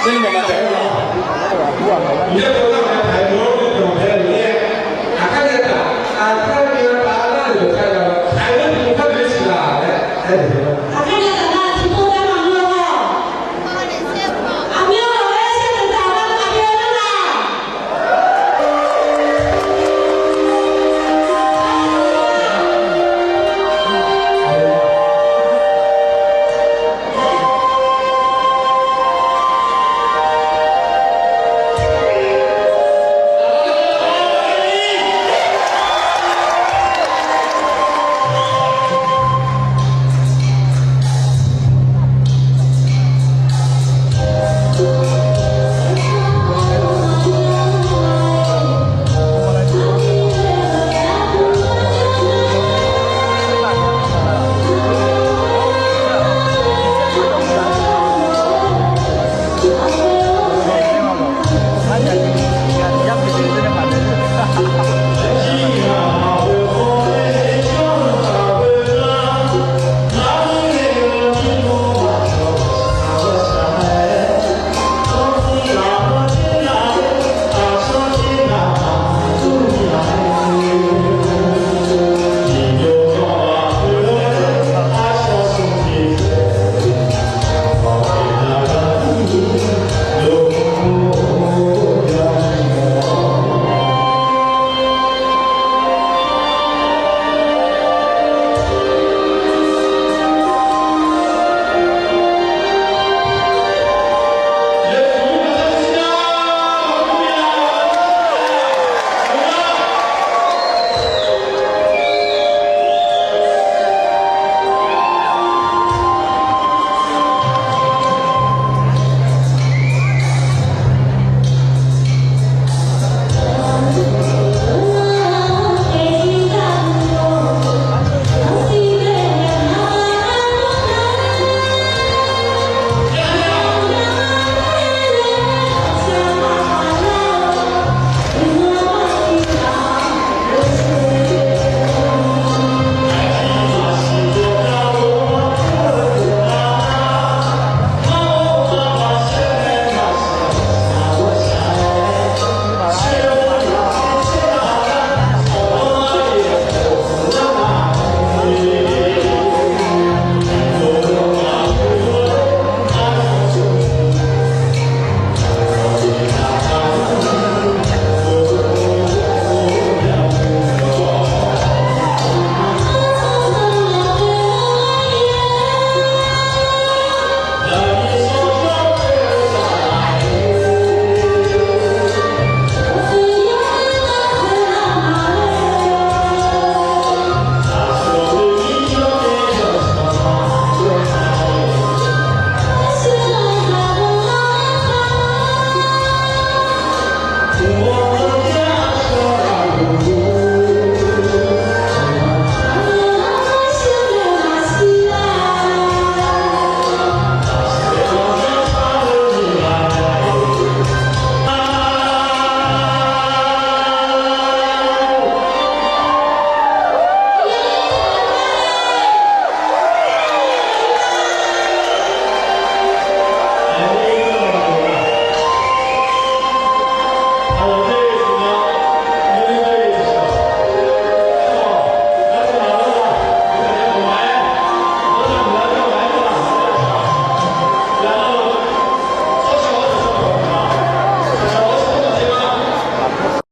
Miqyaer maqmaq taq-aer nar, Miqyaer pov nar-aq, aqyawf-anr dawqpae-a Miqyaer, aqkar nae taf, aqkar nae taf nar-aq, dawqpae-a, aqyawf-anr dawqpae-a siq laf laer aer-eu.